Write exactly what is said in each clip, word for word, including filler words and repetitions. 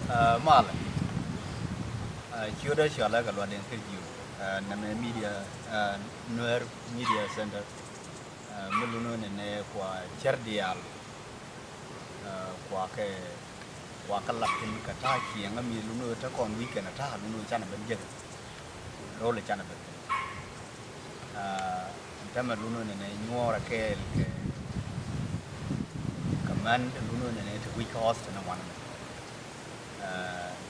Malɛ ciötdä cɔalɛ kɛ Lual Dɛŋ Kä Jiök, nɛmɛ media, Nuer Media Center. Mi lunä nɛnɛ kua cär diaal, kua kɛ, kua kɛ lat thi̱n kɛ ta̱a̱ ciɛŋä mi lunä te kɔn wi̱c kɛn ta̱a̱ lunä canɛ ben jek. Rol canɛ ben thi̱n. Ɛn tämɛ lunä nɛnɛ nyuɔɔrɛ kɛɛl kɛ, kɛ män lunä nɛnɛ te wi̱c kä Austin wanɛ mɛ.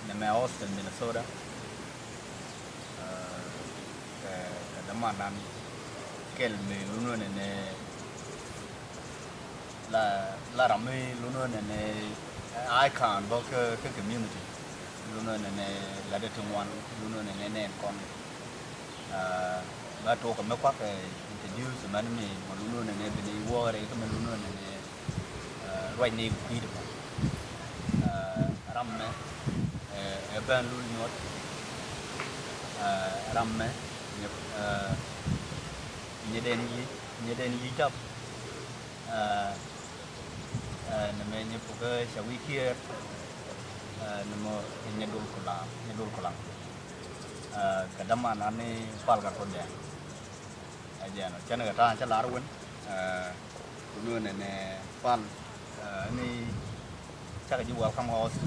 Nɛmɛ Austin, Minnesota. Kɛ, kɛ dämanan kɛl mi lunä nɛnɛ la, la ram mi lunä nɛnɛ icon bä kä, kä community. Lunä nɛnɛ latdä ti ŋuan, lunä nɛnɛ nɛn kɔn. Ba tuɔk kɛ mi kuak kɛ introduce män mi mɔ lunä nɛnɛ bi ni wuɔk rɛy kä mi lunä nɛnɛ ruac ni kui̱dɛ mɔ. Ram mɛ ɛ Ben Lul Nyuɔt. Ram mɛ nyɛ, nyɛ den yi, nyɛ den yi cap. Nɛmɛ nyɛ pukä ca wi̱i̱ kiɛɛr. Nɛmɔ nyɛ dol kulaŋ, nyɛ dol kulaŋ. Kɛ dämanan ni pal kɛ kɔn dɛn. Ɛ jɛn ɔ cɛn kɛ ta̱a̱ cä lar wen. Ku nuɔ̱n nɛnɛ pal ni cakɛ ji̱ welcome house.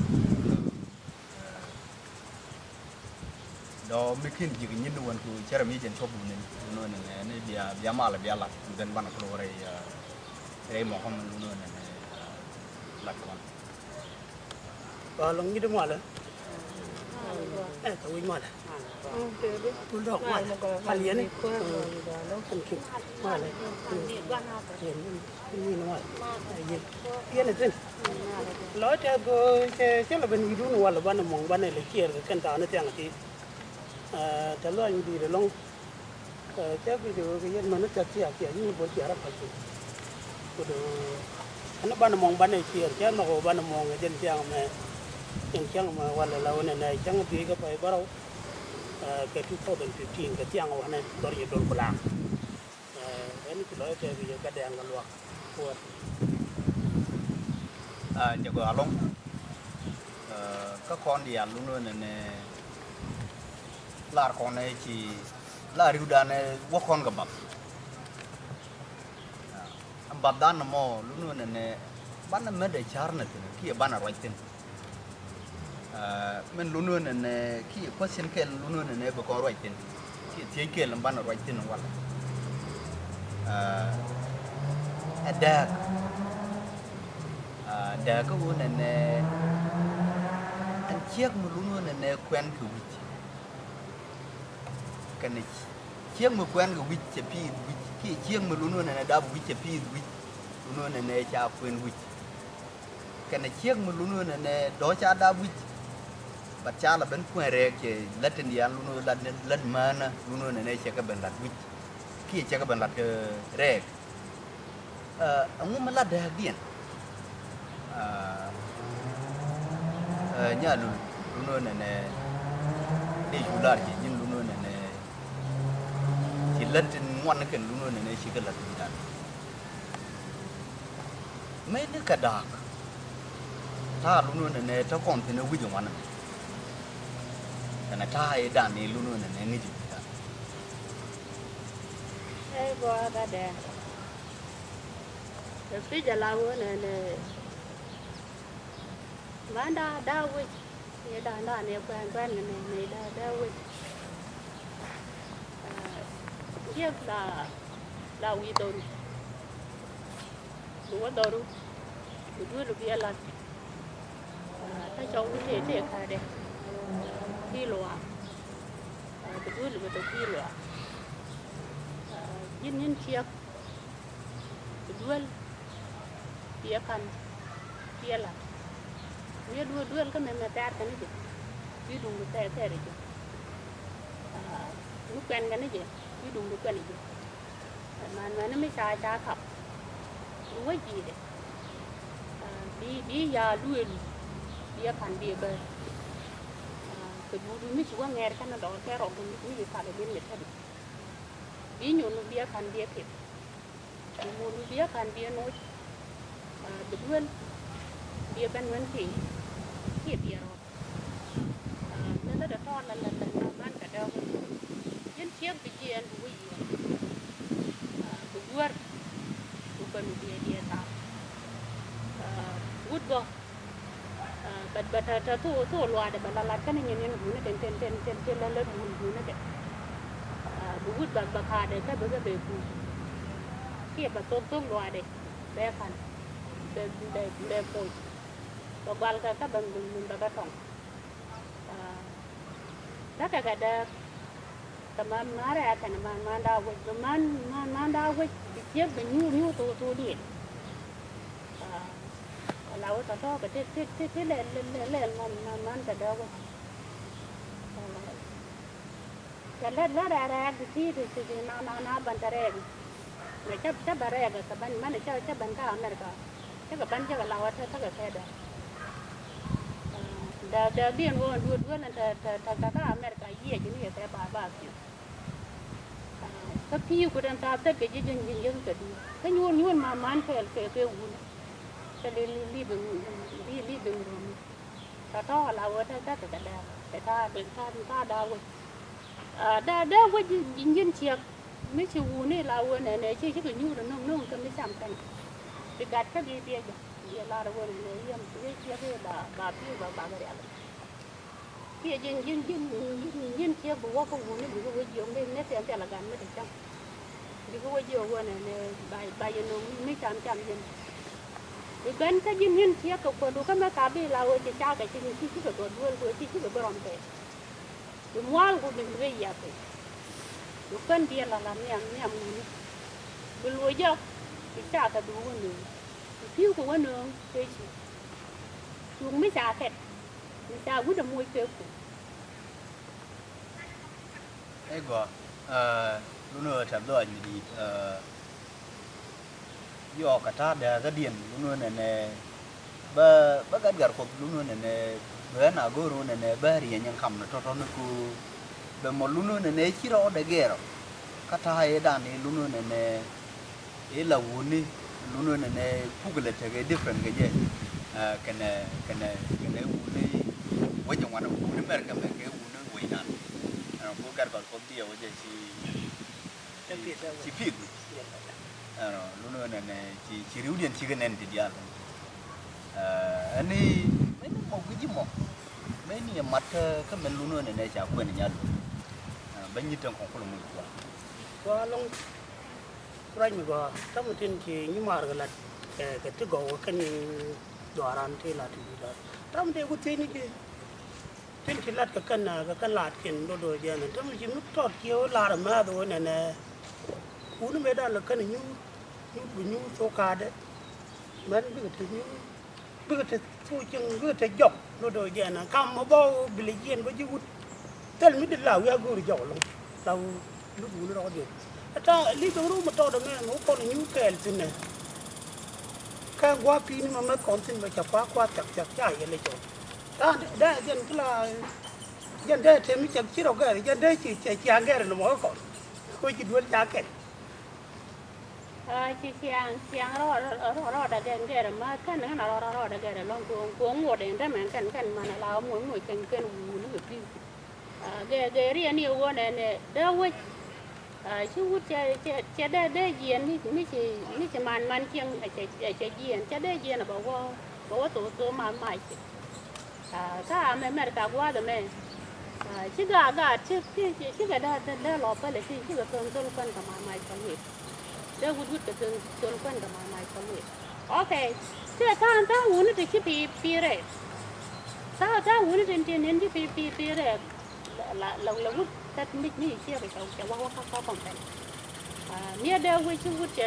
Dɔ mi kin ji̱k nyin ni wen ku cärɛ mi jɛn cop wuni. Ku nuɔ̱n nɛnɛ ni bia, bia mal bia lat. Then banɛ kulo rɛy, rɛy mɔkɔ mi ku nuɔ̱n nɛnɛ lat kɛ wan. Ba lɔŋ nyit malɛ. Ɛ, ka wi̱c malɛ. Kul dɔk malɛ. Mal yɛn. Kan kim malɛ. Yɛn, yɛn, yɛn malɛ. Yɛn, yɛn ɛ thin. Lɔ tɛth kɛ cɛ, cɛ lɛ ben wi̱dun walɛ banɛ mɔŋ banɛ lɛ ciɛɛr kɛ kɛn ta̱a̱ ni thiaŋ ti. Ɛ, tɛ luany wi̱di̱i̱t ɛlɔ̱ŋ. Ɛ, cɛ guic ɛ ɣöö kɛ yɛn mäni tɛth thiaak thiaak, yini bo̱r ciaar a pa̱c piny. Kut ɛ ɣöö ɛn banɛ mɔŋ banɛ ciɛɛr, cɛ nhɔk ɣöö banɛ mɔŋ ɛ jɛn thiaŋ ɛmɛ. Jɛn thiaŋ ɛmɛ walɛ la ɣöö nɛnɛ cäŋ dhiec kä pay bärɔw. Ɛ, kɛ two thousand fifteen kɛ thiaŋ wanɛ dhɔr yɛ dol kulaŋ. Ɛ, ɛn ci lɔc tɛth kɛ yɛ kä dɛɛŋ kɛ luak. Kuäär. Ɛ, jɛ gɔaa ɛlɔ̱ŋ. Ɛ, kä kɔn diaal lunä nɛnɛ lar kɔn ɛ ci lar ri̱wdan ɛ wä kɔn kɛ bath. Ɛ, bathdan ɛmɔ lunä nɛnɛ banɛ mädɛ ca̱r nɛ thi̱n kiɛ banɛ ruac thi̱n. Ɛ, min lunä nɛnɛ kiɛ question kɛl lunä nɛnɛ bi kɔn ruac thi̱n. Kiɛ thiec kɛl banɛ ruac thi̱n walɛ. Ɛ, ɛ dääk. Ɛ, dääk kä ɣöö nɛnɛ ɛn ciek mi lunä nɛnɛ kuɛn kɛ wi̱c. Kɛnɛ ciek mi kuɛn kɛ wi̱c cɛ pi̱i̱th wi̱c, kiɛ ciek mi lunä nɛnɛ dap wi̱c cɛ pi̱i̱th wi̱c, lunä nɛnɛ ca kuɛn wi̱c. Kɛnɛ ciek mi lunä nɛnɛ dɔ̱ ca dap wi̱c, but ca la ben kuɛn rɛɛk cɛ lät tin diaal lunä lät, lät mänä lunä nɛnɛ cɛ kɛ ben la̱t wi̱c. Kiɛ cɛ kɛ ben la̱t kɛ rɛɛk. Ɛ, ɛŋu mi la dääkdiɛn? Ɛ, ɛ, Nyalul, lunä nɛnɛ dee cu lar ci ji̱n lunä nɛnɛ ci lät tin ŋuan kɛn lunä nɛnɛ ci kɛ la̱t wi̱dan. Mëë ni kɛ da̱a̱k ta̱a̱ lunä nɛnɛ te kɔn thi̱n ɛ wi̱c ɛ ŋuan ɛmɛ. Kɛnɛ ta̱a̱ i̱ dan i̱ lunä nɛnɛ ŋi̱c i̱ wi̱dan. Ɛ gɔaa kä dɛɛ. Ɛ pi̱c ala wä nɛnɛ. Manda da wec. Yɛ da da nɛ kuɛn kuɛn nɛ nɛ da da wec. Ɛ, jiɛk la, la wi̱i̱ dhɔru. Bi wä dhɔru. Bi duel bi a lat. Ɛ, ta cɔw bi tëë tëë ka̱dɛ. Kui̱ luaak. Ɛ, bi duel bi tɔ kui̱ luaak. Ɛ, ji̱n nyin ciɛk. Bi duel, bi ɛ ka̱n, bi ɛ la̱t. Mi ɛ duel, duel kä mɛmɛ thɛɛr kɛn jɛ. Bi duŋ bi thɛɛr, thɛɛr jɛ. Aa, mi kuɛn kɛn jɛ, bi duŋ bi kuɛn jɛ. Ɛ, man mɛn mi ca, ca kap. Bi wä ji̱i̱dɛ. Aa, bi, bi ya luëël, bi ɛ ka̱n, bi ɛ bär. Aa, kɛ duut mi ci wä ŋɛɛr kɛn dɔɔr kɛ rɔk mi, mi ci kal ɛ ben kɛ täbi. Bi nyun bi ɛ ka̱n, bi ɛ pith. Bi mul bi biɛ ka̱n biɛ noc, aa, bi duel biɛ ben wen kiɛ, kiɛ biɛ rɔɔk. Lɛ lɛ lɛ man kɛ dee wä. Ji̱n ciek bi jiɛɛn bi wä yiëë. Bi guäär bi kɔn bi diɛ diɛ thar. Wut bä. Bɛ bɛ tɛ tɛ thok thok luaadɛ bɛ la lat kɛn nyin in guuni tin tin tin tin tin la lät wun guuni kɛ. Bi wut bɛ bɛ kaadɛ kä bi kɛ bɛ kuuc. Kiɛ bɛ thok thok luaadɛ bɛ kan bɛ bɛ bɛ poc. Bɛ gual kɛ kä bɛ ŋun ŋun bɛ bɛ tɔŋ. Tekɛ kɛ dääk kɛ man man rɛɛ kɛn man man daa wec bi man man man daa wec bi ciek bi nyuur nyuur thok thok diɛn. Ala wä tɔ̱tɔ̱ kɛ ti ti ti ti lɛl lɛl lɛl man man man kɛ dääk wec. Kɛ lät lät rɛɛ rɛɛk ti ti ti ti na na na ban tɛ rɛɛk. Mɛ cä cä bän rɛɛk kɛ bän mɛn cä cä bän kä America. Cä kɛ bän cä kɛ la wä tä tä kɛ kɛ dɛ. Dɛ dɛ biɛn wä duel duel ɛn tɛ tɛ tɛ kä America yiëë ji̱n yɛ kɛ ba ba piu. Kä piu ku den thaap thät kɛ ji̱ ji̱n ji̱n yek kɛ duel kä nyuur nyuur ma man kɛ kɛ kɛ wun. Kä li li li bi li li bi rum. Tɔ̱tɔ̱ la wä tä tä kɛ kɛ dɛ kɛ tä kɛ tä tä da wä. Dee dee wec ji̱n ji̱n ciek mi ci wuni la wä nɛnɛ ci ci kɛ nyuur no̱ŋ no̱ŋ kɛ mi cam kɛn. Bi gat kä bi biɛ jɛ biɛ lar wä nɛnɛ yɛm ci ciek i̱ ba ba pi̱i̱ ba ba kɛ rial. Kiɛ ji̱n ji̱n ji̱n ji̱n ji̱n ciek bi wä kä wuni bi kɛ wec jiök mi ni thɛn thɛl a gat mi te cam. Bi kɛ wec jiök wä nɛnɛ ba ba yɛ no̱ŋ mi cam cam yɛn. Bi ben kä ji̱n ji̱n ciek kɛ kuändu kä mɛ ka bi la wä ci cakɛ ci ci ci kɛ gɔ̱r duel kɛ ci ci kɛ bi rɔm kɛ. Bi mual ku bi bi yiath piny. Bi kuän diɛn la la nhiam nhiam ŋuni. Bi luɔc jɔk bi cakɛ bi wä nööŋ. Bi pi̱w kɛ wä nööŋ kɛ ci. Cuŋ mi ca kɛt mi ca wut a moc kɛ ku. Ɛ gɔaa. Lunö tɛth lɔaac mi di̱i̱t. Yɔɔk kɛ ta̱a̱ dääkädiɛn lunö nɛnɛ bä bä gat gat Kuɔth lunö nɛnɛ bä na go̱o̱r nɛnɛ bä riɛny in kam ni tɔ̱tɔ̱ ni ku bɛ mɔ lunö nɛnɛ ci rɔɔdɛ gɛɛr ɔ. Kä ta̱a̱ ëëdan i̱ lunö nɛnɛ i̱ la wuni lunö nɛnɛ puk lɛ tekɛ different kɛ jɛ. Kɛnɛ kɛnɛ kɛnɛ wuni wec in wanɛ wuni Mɛrkɛ mɛ kɛ wuni wec nan. Ɛn ku gat gat Kuɔth diɛ wec ɛ ci ci pi̱i̱th. Ɛnɔ lunö nɛnɛ ci ci riwdiɛn cikɛ nɛn ti diaal. Ɛn ni mɛn ni mɔ gui̱ci mɔ mɛn ni ɛ mat kä mɛn lunö nɛnɛ ca kuɛn nyal. Bä nyi̱t tɛn kɔn kul muc kua kua lɔŋ. Ruac mi gɔaa tamɛ tin ci nyimaar kɛ lat kɛ ti gɔw kɛ kɛn ni duaran ti lat ti duaran tamɛ ti ku thiec ni ci. Tin ci lat kɛ kɛn kɛ kɛn laatkiɛn do̱do̱ jɛn tämɛ ci mi tɔt kiɛ wä lar määth wä nɛnɛ. Wuni mëë dan lɛ kɛn nyuur nyuur bi nyuur thok kaadɛ. Mɛn bikɛ te nyuur bikɛ te thok cieŋ bikɛ te jɔk do̱do̱ jɛn kam mɔ bä bi lɛ jiɛn bä ji̱ wut. Thil mi di la wi̱i̱ a go̱o̱ri jɔk lo̱ŋ la wut wuni rɔɔdiɛn. Ɛ ta̱a̱ li̱th ɛ rum ɛ tɔɔt ɛmɛ mɛ wä kɔn nyuur kɛɛl thi̱n ɛ. Kä gua̱a̱ pi̱i̱ni mɛ mɛth kɔn thi̱n mɛ ca kua̱r kua̱r thiak thiak ca yɛl ɛ cɔl. Ta̱a̱ dee jɛn kila jɛn dee te mi cɛ ci rɔ gɛr jɛn dee ci cɛ ciaŋ gɛr ni mɔ kɔn. Ko ci duel ca kɛn. Ci ciaŋ ciaŋ rɔ rɔ rɔ da gɛn gɛr ma kɛn ŋän rɔ rɔ rɔ da gɛr lɔŋ ko ko ŋot in dämɛn kɛn kɛn man la mo mo kɛn kɛn wuni kɛ pi̱i̱. Gɛ gɛ riɛn i̱ ɣöö nɛnɛ dee wec. Ci wut cɛ cɛ cɛ dee dee jiɛn mi mi ci mi ci man man cieŋ ɛ cɛ ɛ cɛ jiɛn cɛ dee jiɛn ɛ bɛ wä bɛ wä thok thok ma mac. Kä amɛ Mɛrka gua̱a̱th ɛmɛ ci gaat gaat ci ci ci kɛ dee dee lɔ päl ɛ ci ci kɛ thon thol kuɛn kɛ ma mac kɛ luet. Dee wut wut kɛ thon thol kuɛn kɛ ma mac kɛ luet. Ok. Ci kɛ tha̱a̱ŋ tha̱a̱ŋ wuni ti ci pi pi rɛɛk. Tha̱a̱ŋ tha̱a̱ŋ wuni tin tin in ci pi pi pi rɛɛk. La la la wut tat mic mi ciek cɛ cɛ wak wak ka kɔn pɛn. Miɛ dee wec ci wut cɛ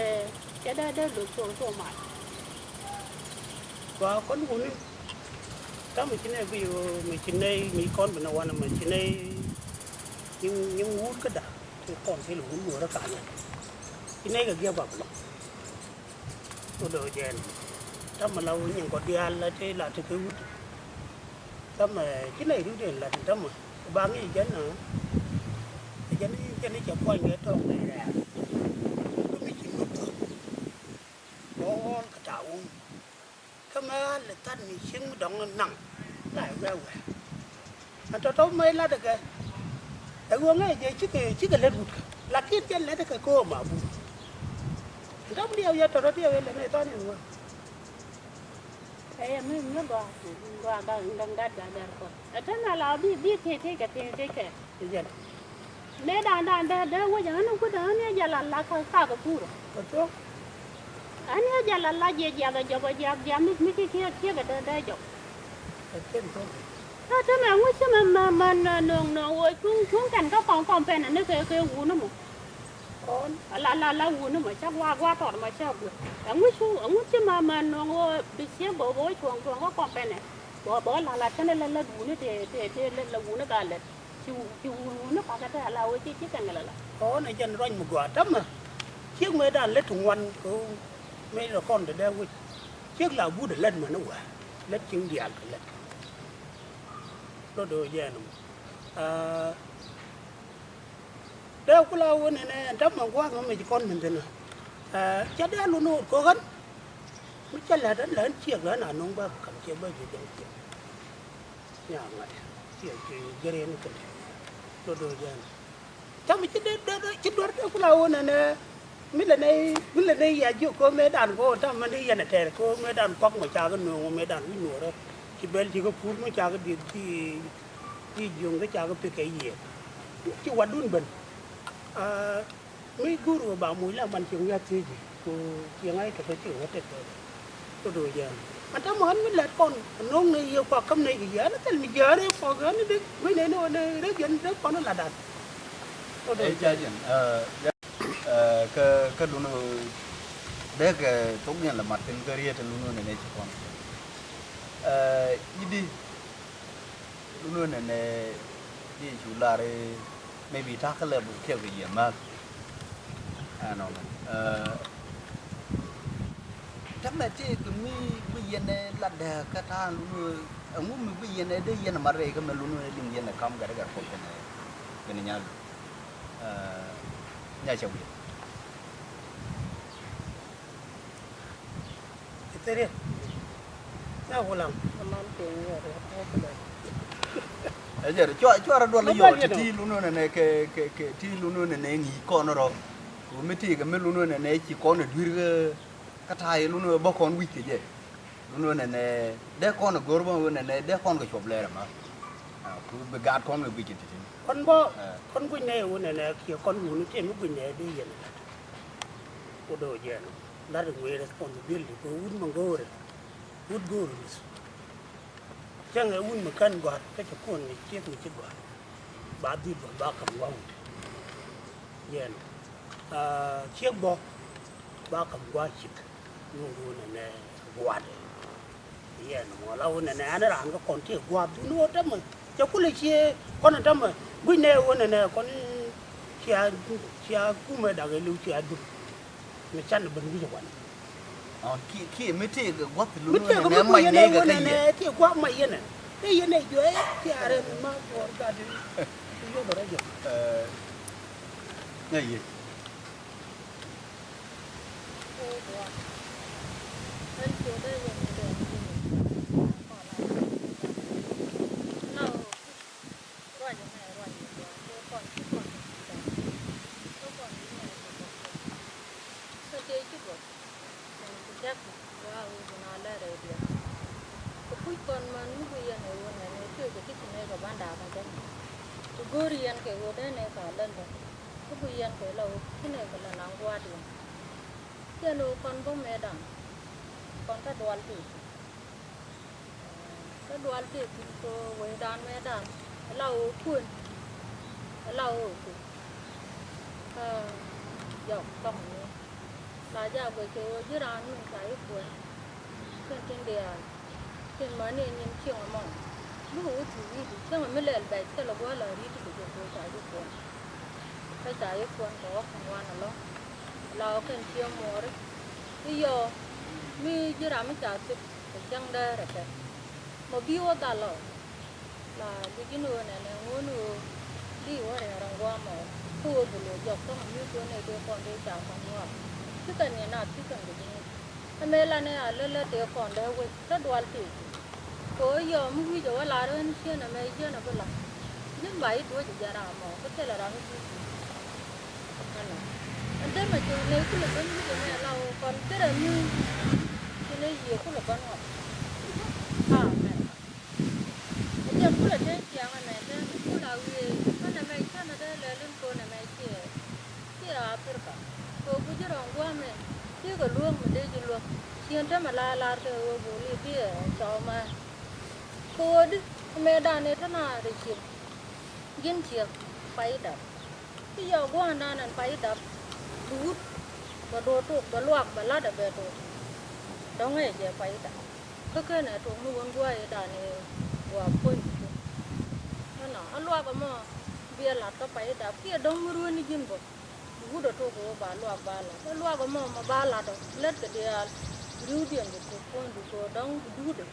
cɛ dee dee lo̱c thok thok mac. Kua kɔn wuni. Tamɛ ci nɛ bi mi ci nɛ mi kɔn bi nɛ wanɛ mɛ ci nɛ. Nyiŋ nyiŋ wut kä da̱ ti kɔn ti lɛ wun nuɔrä ka̱n. Ci nɛ kɛ giɛ bap lɔ. Wut dee wä jɛɛn. Tamɛ la wun nyiŋ kɔ diaal la ti la ti kɛ wut. Tamɛ ci nɛ riwdiɛn la ti tamɛ ba ŋi̱i̱c jɛn. Jɛn jɛn cɛ puɔ̱ny kɛ tɔɔk nɛ rɛɛk. Kä mi ci nup thok. Bä ɣɔɔl kɛ ta̱a̱ wun. Kä mɛ ɣa̱l lɛ tha̱t mi cieŋ mi dɔ̱ŋ naŋ la ɛ wɛɛwɛɛ. Tɔ̱tɔ̱ mëë latdä kɛ ɛ ɣöö ŋäc jɛ cikɛ, cikɛ lät wut kɛ. Lakin cɛ lät kɛ ko̱o̱m a bur. Tɔ̱tɔ̱ diɛw yɛ tɔ̱tɔ̱ diɛw yɛ lät nɛ thɔn in ŋuan. Ɛ yɛ mi mi gɔaa gɔaa gaŋ gaŋ gat gat gat kɔ. Ɛ tɛn a la bi bi ti ti kɛ ti ti kɛ. Jɛn. Mëë dan dan dee dee wec ɣän i̱ kuth ɣän i̱ jɛ la la ka ka kɛ pur. Kɛ thok. Ɣän i̱ jɛ la la jiɛ jiath ɛ jɔk ɛ jiath jiath mi mi ci kiɛ kiɛ kɛ dee dee jɔk. Kɛ thok. Ɛ tɛn ɛ ŋuc ci mɛ mɛ mɛ nöŋ nöŋ wä cuŋ cuŋ kɛn kä kɔŋ kɔŋ pɛn ɛ ni kɛ kɛ wuni mɔ. Ala ala ala wuni mɔ cä gua̱a̱ gua̱a̱ tɔt mɔ cä gua̱a̱. Ɛŋu cu ɛŋu ci ma ma nɔŋ wä bi ciek bä bä wä cuɔ̱ŋ cuɔ̱ŋ kä kɔm pɛnɛ. Bä bä la la kɛnɛ la la wuni te te te la la wuni ka lɛt. Ci wu ci wuni wuni pakɛ te ala wä ci ci kɛn la la. Kɔn ɛ jɛn ruac mi gɔaa tämɛ. Ciek mëë dan lät ti ŋuan kɛ ɣöö mëë lɛ kɔn te dee wi̱c. Ciek la guut ɛ lät mɛn i̱ wä lät cieŋ diaal kɛ lät. Lot do̱o̱ jɛɛn mɔ. Dee kula wä nɛnɛ ɛn tämɛ gua̱a̱th mɛ mɛ ci kɔn min thi̱n. Cɛ dee lun ɣööt ko̱k ɣän mi cä lät ɣän lät ɣän ciɛk lät ɣän a no̱ŋ bä kɛ ka̱m ciɛk bä ji̱ jɛn ciɛk. Nya ŋa̱t ciɛ ci gɛr yɛn kɛn. Lot do̱o̱ jɛn. Cä mi ci dee dee dee ci duer dee kula wä nɛnɛ. Mi lɛ nɛy mi lɛ nɛy ya jiök ko̱ mëë dan ko̱ tam mɛn dee yɛn ɛ tɛɛr ko̱ mëë dan kɔk mɛ cakɛ no̱o̱ŋ mëë dan wi̱c nuɔɔrä. Ci bɛl ci kä pur mi cakɛ dieth ci ci jiöŋ kä cakɛ pek kɛ yiëë. Ci watdun ben. Mi go̱o̱r ɣöö ba muc la man cieŋ wi̱i̱ a thiec ji̱ ku cieŋ a i̱ tɔ̱ kä cieŋ wä tek kɛ. Kä do̱o̱ jɛn an ta̱mɔ ɣän mi lɛt kɔn no̱o̱ŋ nɛy yiëë kuak käm nɛy kɛ yiëë an thil mi jiääri kuak ɣän i̱ dee gui̱c nɛy ni ɣän i̱ rɛy jiɛn dee kɔn i̱ la dan. Kä do̱o̱ jɛn. Kä kä lun dee kɛ thok niɛn la mat piny kä riet lun nɛnɛ ci kɔn. I̱di lun nɛnɛ di cu lar maybe ta̱kä lɛ buk kiɛk kɛ yɛ ma̱th. Ɛnɔ tämɛ ti kɛ mi bi yɛn ɛ la dee kä ta̱a̱ lun ɛŋu mi bi yɛn ɛ dee yɛn ɛ mat rɛy kä mɛ lun ɛ liŋ yɛn ɛ kam gɛr gɛr kɔn kɛn ɛ kɛn ɛ nyal. Nya cɛ wi̱i̱. Ithiriɛ. Nya kulaŋ. Ɛ jɛ cua cua rɔ duɔl yɔ ti ti lun nɛ nɛ kɛ kɛ kɛ ti lun nɛ nɛ ŋi̱i̱c kɔn rɔ. Ku mi ti kɛ mi lun nɛ nɛ ci kɔn ɛ dui̱r kɛ kä ta̱a̱ yɛ lun nɛ bä kɔn wi̱c kɛ jɛ. Wun wun nɛnɛ dee kɔn go̱r bä wun nɛnɛ dee kɔn kɛ cuɔp lɛɛr ɛmä. Ku bi gaat kɔn kɛ guic kɛ ti̱ti̱. Kɔn bä kɔn guic nɛ wun nɛnɛ kiɛ kɔn wun tiɛn mi guic nɛ dee yɛn lat. Ku do̱o̱ jɛɛn lat in wee responsibility kɛ wut ma go̱o̱rɛ wut go̱o̱rɛ luth. Cäŋ ɛ wut ma kän gɔ̱a̱r kä cɛ kuɔn ni ciek ni ci gɔ̱a̱r. Ba dhil bä ba ka̱m gua̱a̱ wut. Yɛn ciek bä ba ka̱m gua̱a̱ ciek. Ni wun nɛnɛ gua̱a̱r. Yɛn mɔ la wun nɛnɛ an raan kä kɔn ti gua̱a̱r dun wä tämɛ. Cɛ kulɛ cie kɔn tämɛ guic nɛ wun nɛnɛ kɔn cia cia kumɛ dak iliw cia dun. Mi can ben wi̱c wan. Ɔn kiɛ kiɛ mi tëëk gua̱th lun mi tëëk mi nɛ mac nɛ kɛ kɛ yɛ. Tëëk gua̱th mac yɛn ɛ tëëk yɛn ɛ juɛ tëëk arɛ mi ma buɔr gat. Yobɛ rɔ jɛ. Ɛ yɛ. Ruac ɛmɛ ruac mi gɔaa kɛ kɔn ci kɔn kɛ ci dɔ̱ŋ. Kä kɔn ci nɛn kɛ kɔn kɛ kä tëë ci gɔk. Kɛn ci tɛk kɛ a ɣöö bi na lɛr ɛ diɛn. Kɛ puc kɔn män mi bi yɛn ɛ ɣöö nɛn ɛ tëë kɛ ti ci nɛy kɛ banda kɛ jɛn. Kɛ go̱o̱ri yɛn kɛ ɣöö dee nɛy ka län dɔ̱ŋ. Kä bi yɛn kɛ la ɣöö ci nɛy kɛ län an gua̱a̱r diɛn. Yɛn ɣöö kɔn bä mëëdan kɔn kä dual tëë. Kä dual tëë thi̱n kɛ ɣöö wecdan mëëdan ala ɣöö kuën ala ɣöö kuën. Kä jɔk thɔŋ ni la jak guic kɛ ɣöö ji̱ raan min ca ji̱ kuën. Kɛn tin diaal tin mäni ɛ nyin cieŋ ɛmɔ bikɛ wä thuk i̱di cieŋ ɛmi lɛl bɛc thilɛ gua̱a̱th la ri̱t ti kɛ jɛ kɛ ɣöö ca ji̱ kuën. Kä ca ji̱ kuën kɛ ɣɔ̱k kɛ ŋuan ɛlɔ̱ŋ. La ɣɔ̱k kɛn cië muɔɔri i̱ yɔɔ mi ji̱ ram mi ca thip kɛ cäŋ däär ɛ kɛ mɔ bi wä dhal ɔ. La guic in ɣöö nɛnɛ ŋuɔ̱n ɣöö di wä ria̱r ɛn gua̱a̱m ɔ kä ɣöö bi lo̱c jɔk kä mɔ mi kuën ëë dee kɔn dee ca kɔn ŋuaar. Ci kɛn ni naath ci kɛn guic in ɣöö ɛmɛ lanɛ a lät lät dee kɔn dee wec kä dual tëë. Kɛ ɣöö yɔm mi wi̱c ɛ wä lar ɣän ciën ɛmɛ, ciën ɛ bi la̱t. Ji̱n ba i̱ tuɔ̱c ɛ jɛn ram mɔ, kä thilɛ ram mi wi̱c. Ɛnɔ. Ɛn te mɛ cɛ nɛy kulɛ ben wi̱c ɛmɛ la ɣöö kɔn thilɛ mi ci nɛy yiëë kulɛ ben ɣɔn. Amen. Ɛ jɛn kulɛ te ciaŋ ɛmɛ te mɛ kulɛ a wiee, kä nɛmɛ ciën ɛ dee lɛl in ko̱n ɛmɛ ciɛ. Ciɛ Africa. Kɛ ɣöö guic rɔ̱ŋ gua̱a̱mɛ, cikɛ luäk mi dee ji̱ luäk. Ciën tämɛ la lar kɛ ɣöö bol i̱ biɛ cɔw mään. Kɛ ɣöö di mëëdan ëë te naath ɛ ciëŋ. Ji̱n ciek pay dap. Ci yɔw gua̱a̱ndan ɛn pay dap. Bi wut bɛ do̱r tok, bɛ luak, bɛ la̱t ɛ bɛ tok. Dɔ̱ŋ ɛ jɛ pay dap. Kä kenɛ tok ni wän gua̱a̱ ëëdan ëë gua̱a̱ puɔ̱ny bi tok. Ɛnɔ, a luak ɛmɔ biɛ la̱t kä pay dap. Kiɛ dɔ̱ŋ mi ruëëni ji̱n bä. Bi wut ɛ tok ɣöö ba luak ba la̱t. Ɛ luak ɛmɔ mɛ ba la̱t ɔ lät kɛ diaal. Ri̱wdiɛn bi kut puɔ̱nydu kɛ ɣöö dɔ̱ŋ bi duut ɛ.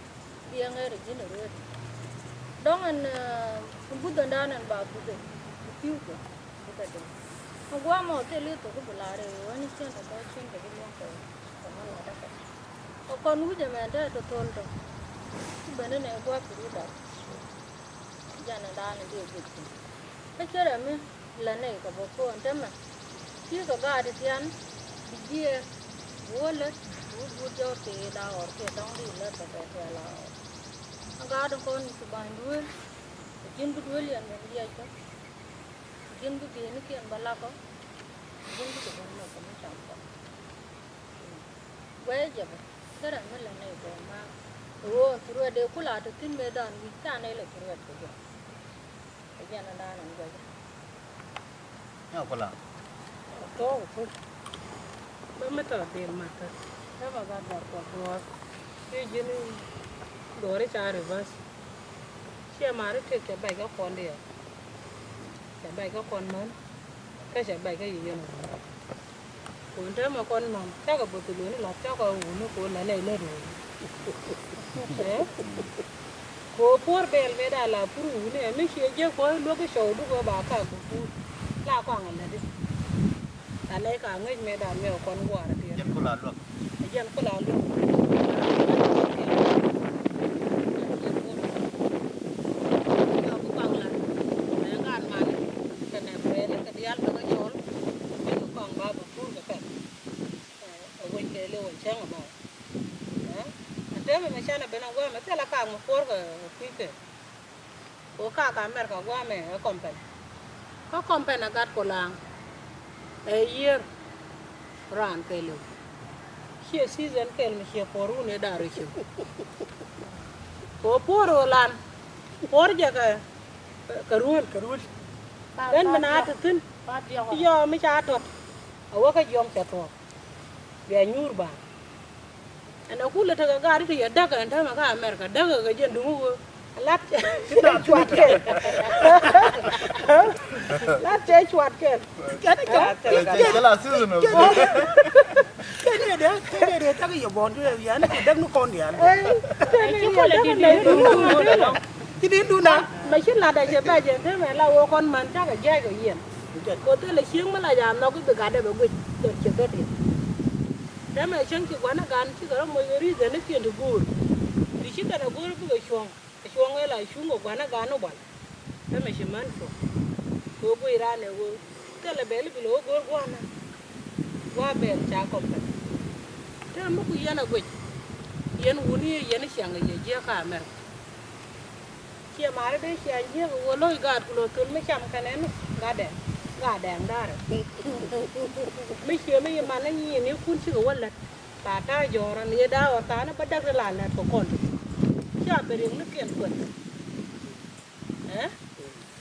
Biɛ ŋɛɛr ɛ ji̱n ɛ rueet. Dɔ̱ŋ ɛn, eh, buthändan ɛn ba buth ɛ. Bi pi̱w kɛ. Bi kɛ dee. Ɛ gua̱a̱mɔ thil i̱ thok i̱ bi la̱r ɛ ɣöö ɛn i̱ cien tɔ̱tɔ̱ cien kɛ bi luäŋ kɛ. Kɛ mɛ la̱t ɛ kɛ. Ɛ kɔn wi̱c ɛmɛn te ɛ tɔ̱ thol tɔ̱. Ci ben inɛ gua̱a̱p kɛ ri dap. Jɛn ɛ da̱a̱n ɛ dee guic thi̱n. Kä cä rɛm mi lät nɛy kɛ bä ko̱o̱n te mɛ. Ci kɛ gaat i̱ thia̱n bi jiɛɛk bi wä lät bi wä guut jɔw tëë da̱ŋ ɣɔr kiɛ dɔ̱ŋ di lät kɛ bɛ kɛ la ɣɔr. Ɛ gaat in kɔn i̱ ci ba̱ny duel. Ɛ ji̱n bi duel yɛn bɛ bi jiɛc kɔ. Ɛ ji̱n bi bi̱i̱nikiɛn bä lak kɔ. Ɛ ji̱n bi kɛ bä nɔk kɛ mi cam kɔ. Guɛy jɛ bä. Kä rɛm mi lät nɛy kɛ ma. Ɣöö ci ruɛt dee kula te thi̱n mëë dɔ̱ɔ̱n wi̱c ca nɛy lɛ ci ruɛt kɛ jɛ. Kɛ jɛn ɛ da̱a̱n ɛn guɛy jɛ. Nya kula. Tɔɔk kul. Bä mi tɔ̱ dil makä. Kä bä gat gat kua duɔɔr. Ci ji̱n duɔɔri ca reverse. Ciɛ mari tëk cɛ bɛc kä kɔn diɛ. Cɛ bɛc kä kɔn män. Kä cɛ bɛc kä yi yɛn. Kun täämɛ kɔn män cakɛ bo̱th luni la̱th cakɛ wuni kun lɛ nɛy lät wuni. Ɛ? Ko puɔr bɛl bɛ da la pur wuni ɛ mi ciɛ jiɛ kɔ luäk cɔw duk ɛ ba kak bä pur. La kɔaŋ ɛ lätdi. La nɛy ka ŋäc mɛ da miɛ kɔn guaar ɛ tiɛt. Jɛn kula luäk. Ɛ jɛn kula luäk. Jɛn kula. Jɔk kɔaŋ la. Mɛ ŋa̱n man. Kɛnɛ kuɛɛni kɛ diaal bɛ kɛ cɔl. Bɛ kɛ kɔaŋ ba bä pur kɛ pɛl. Ɛ wec kɛ liw ɛ cäŋ ɛmɔ. Ɛ täämɛ mɛ canɛ ben ɛ gua̱a̱mɛ thilɛ kak mɛ puɔ̱rkɛ kui̱kɛ. Kɛ ɣöö kak America gua̱a̱mɛ ɛ kɔmpɛn. Kä kɔmpɛn ɛ gat kulaŋ. Ɛ yiër raan kɛɛliw. Ciɛ season kɛɛl mi ciɛ puɔ̱r wun ëë da̱r ɛ ciëw. Kɛ ɣöö puɔ̱r ɣöö lan puɔ̱r jɛ kɛ, kɛ ruël. Kɛ ruël. Ɣän mi na te thi̱n. Yɔ mi ca tɔt. A wä kä jiɔm cɛ thuɔ̱k. Bia nyuur ba. Ɛn a kulɛ tekɛ gaat ti yɛ däk ɛn täämɛ kä America däk kɛ jɛn duŋ wä. Lat cɛ cuat kɛl. Lat cɛ cuat kɛl. Kɛn i̱ cɔl. Kɛn i̱ dee, kɛn i̱ dee tak i̱ yɛ bɔn ti yɛn i̱ däk ni kɔn diaal. Kɛn i̱ dee tak i̱ yɛ bɔn ti yɛn. Ci di̱t dun na. Mɛ ci lat a cɛ bɛ jɛ te mɛ la wä kɔn man cakɛ jiac kɛ yɛn. Ko thilɛ cieŋ mi la ja nhɔk i̱ bi gat dee bɛ guic dee cɛ gät yɛn. Te mɛ cieŋ ci gua̱n a gan cikɛ rɔ moc kɛ ri̱th ɛn i̱ kiɛn ti guur. Ti ci kɛn a guur bikɛ cuɔ̱ŋ. Cuɔ̱ŋ ëë la cuŋ kɛ gua̱n a gan i̱ bual. Te mɛ ci män cuɔ̱ŋ. Ko guic raan ɛ wee. Thilɛ bɛl i̱ bi lo̱o̱ go̱o̱r gua̱a̱n a. Gua̱a̱ bɛl ca kɔm kɛn. Te mi ku yɛn a guic. Yɛn wuni yɛn i̱ ciaŋ kɛ yɛ jiäk kä America. Ciɛ mari dee ciaŋ jiäk ɛ wee lo̱c gaat ku lo̱o̱ thöl mi cam kɛn ɛn gatdɛŋ. Gatdɛŋ da̱rɛ. Mi ciɛ mi yi man ni nyiin ni kun cikɛ wä lät. Ba ta̱a̱ jɔ̱ɔ̱r ɔ ni da̱a̱ ɣɔr thaani bä däk ri la lät kɛ kɔn ti. Ca ben riɛk ni kiɛn kuɛth. Ɛ?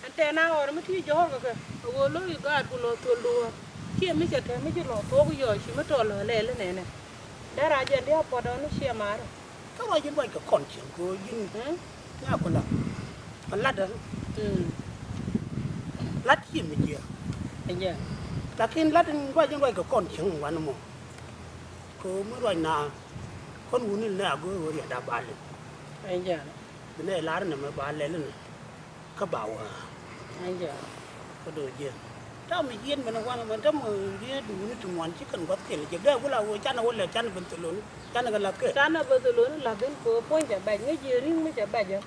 Ɛn tɛn a ɣɔr mi ti jɔ̱ɔ̱r kɛ kɛ. A ɣöö lo̱c gaat ku lɔ thol duɔ̱ɔ̱r. Ciɛ mi cɛ te mi ci lɔ thuɔ̱k yɔɔ ci mi tɔl lɔ lɛl inɛnɛ. Dee rac jɛn dia̱a̱ puɔ̱t ɔn i̱ ciɛ maarä. Kä ruac ji̱n ruac kɛ kɔn cieŋ kɛ ɣöö ji̱n. Ŋa ku la. Kä lat ɛn. Lat ciɛ mi jiɛ. Ɛ jɛ. Lakin lat in ruac ji̱n ruac kɛ kɔn cieŋ wan mɔ. Kɛ ɣöö mi ruac na kɔn wuni nɛ a go̱o̱r ɣöö riɛt a ba lɛl. Ɛ jɛ. Bi nɛ lar nɛ mɛ ba lɛl nɛ. Kä ba wäär. Ɛ jɛ. Kä do̱ jiɛn. Tam mi jiɛn mɛn wan mɛn tam mi jiɛn duuni ti ŋuan ci kɛn guath kɛl jɛ gɛ wula wee canɛ wä lɛ canɛ ben thelon canɛ kɛ lath kɛ. Canɛ ben thelon lath in kɛ puɔ̱ny cɛ bɛc ŋäc jiɛ ri̱ŋ mi cɛ bɛc jɛ.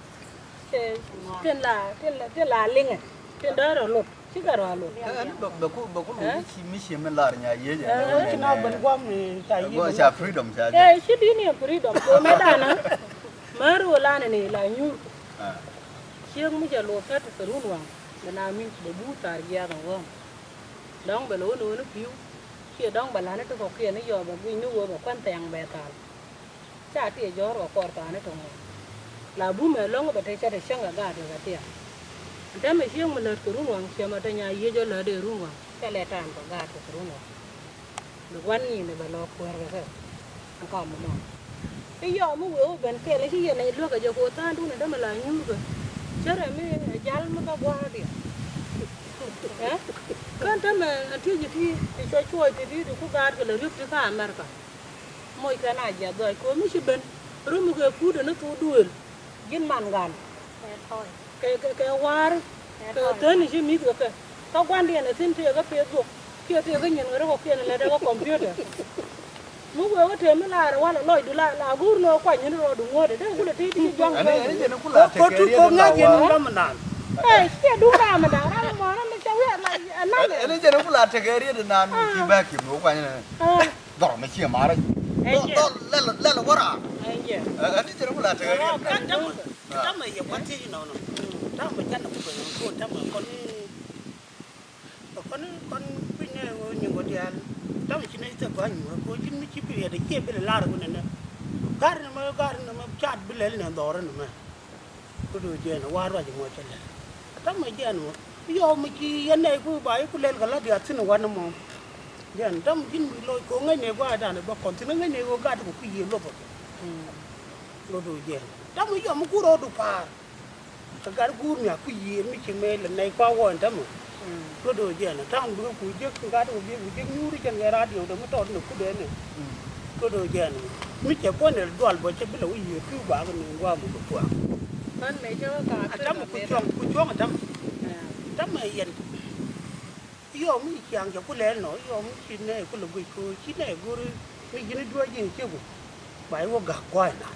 Tin la tin la tin la liŋɛ tin dee rɔ lot ci kɛ rɔ lot. Ɛn bɛ bɛ ku bɛ ku lu mi ci mi ci mi lar nya yie jɛ. Ɛn ci na ben guam ca yie. Guam ca freedom ca jɛ. Ɛ ci di ni freedom ko mɛ dana. Mär wä lanɛ ni la nyuur. Ciek mi cɛ lo̱o̱ thäti kɛ run waŋ bɛ na mi̱th bɛ buut thar jiath ɛn ɣɔ̱ɔ̱ŋ. Dɔ̱ŋ bɛ lo̱o̱ no̱o̱ni pi̱u ciɛ dɔ̱ŋ bɛ la̱ni ti kɔ̱kiɛn i̱ yɔɔp bɛ gui̱ny ni ɣöö bɛ kuän thɛɛŋ bɛ thal. Ca tiɛ jɔ̱ɔ̱r kɛ kɔr thaani ti ŋuan. La bumɛ ɛlɔ̱ŋ bɛ te cɛ te cäŋ kɛ gaat kɛ tiɛɛk. Ɛn täämɛ ciek mi lät kɛ run waŋ ciɛ mɛ te nya yiec ɔ lät ëë run waŋ cɛ lɛ ta̱a̱n kɛ gaat kɛ run waŋ. Bi gua̱n nyi̱i̱n bɛ lɔ kuäär kɛ kɛ. Ɛn kɔm mɔ i̱ yɔɔk mi wëë wä ben kɛɛl i̱ ci yɛn ɛ luäk ɛ jɛ ko̱ tha̱a̱ŋdun ɛ dämɛ la nyuurkɛ. Cärɛ mi ɛ jal mi bä gua̱a̱r diɛ. Ɛ kän tämɛ ɛ ti̱ec i̱ ti i̱ cuɔc cuɔc ti di̱i̱t i̱ ku gaatkɛ lɛ riöp ti kä America. Moc kɛn a jiath dhɔc ko̱ mi ci ben rum kɛ puut ɛ ni thok duëël. Ji̱n man gan kɛ kɛ kɛ wa̱a̱ri kɛ thäni ci mi̱th kɛ kɛ kä gua̱ndiɛn ɛ thi̱n tëëkä peth guɔ̱k kiɛ tëëkä nyin kɛ rɛ kɔ̱kiɛn ɛ lɛt ɛ kä kɔmpiuta. Mi wee wä tëë mi laarɛ walɛ lɔcdu la la guur ni wä kuany ni rɔɔdu ŋuɔ̱ɔ̱dɛ dee kulɛ tëë ti juaŋ. Ko tu ko ŋa̱c yɛn ni ram nan. Ɛ ciɛ duŋ ram nan ram mɔnä mi cɛ wiɛɛr la ɛ nan. Ɛn jɛn kula tekɛ riet nan ci bɛ kim ni wä kuany ni. Dhɔr mi ciɛ marɛ. Dhɔr lɛl lɛl wä ram. Ɛn jɛn kula tekɛ riet. Kä tamɛ yɛ kua̱t thiec inɔnɔ. Tamɛ canɛ ku bɛ ŋuɔ̱t ko̱n tamɛ kɔn. Kɔn kɔn kui̱ny nɛ ɣöö nyin kɔ diaal. Tamɛ ci nɛy thek gɔ̱a̱ny ŋuɔ̱t ko̱n cin mi ci bi riɛt ɛ ciɛ bi lɛ lar ɣöö nɛnɛ. Ga̱r nɛmɛ ga̱r nɛmɛ caat bi lɛl nɛ dhɔr nɛmɛ. Ku do̱ jiɛn ɛ wa̱a̱ ruac ɛ ŋuɔ̱t cɛ lɛl. Tamɛ jiɛn mɔ yɔw mi ci yɛn nɛy ku ba i̱ ku lɛl kɛ la̱t diaal thi̱n ɛ wa̱t nɛmɔ. Jɛn tam ji̱n mi loc ko̱ ŋäcnɛ gua̱a̱dan ɛ bä kɔn thi̱n ŋäcnɛ ɣöö gat kɛ kui̱ yiëë luɔpä. Ŋot ɣöö jɛn tam mi yɔm mi kur ɣöö du pa̱a̱r. Kɛ gat guur mi a kui̱ yiëë mi ci mëë lɛ nɛy kua wuɔ̱ɔ̱n tämɛ. Ŋot ɣöö jɛn tam bikɛ kui̱ jek gat kɛ biɛ kui̱ jek nyuuri cɛn kɛ radio dee mi tɔɔt ni kudɛ ni. Ŋot ɣöö jɛn mi cɛ buɔ̱n ɛ dual bä cɛ bi lɛ wi̱i̱ yiëë pi̱w bakä ni gua̱a̱ mi kɛ pua̱a̱k. Tam mi ku cuɔ̱ŋ ku cuɔ̱ŋ tam. Tam mi yɛn. Yɔm mi ciaŋ cɛ ku lɛl nɔ yɔm mi ci nɛ ku lɛ guic ku ci nɛ go̱ri mi ji̱n duɔ̱ɔ̱c ji̱n cieku. Ba i̱ wä ga̱k kua̱a̱c na.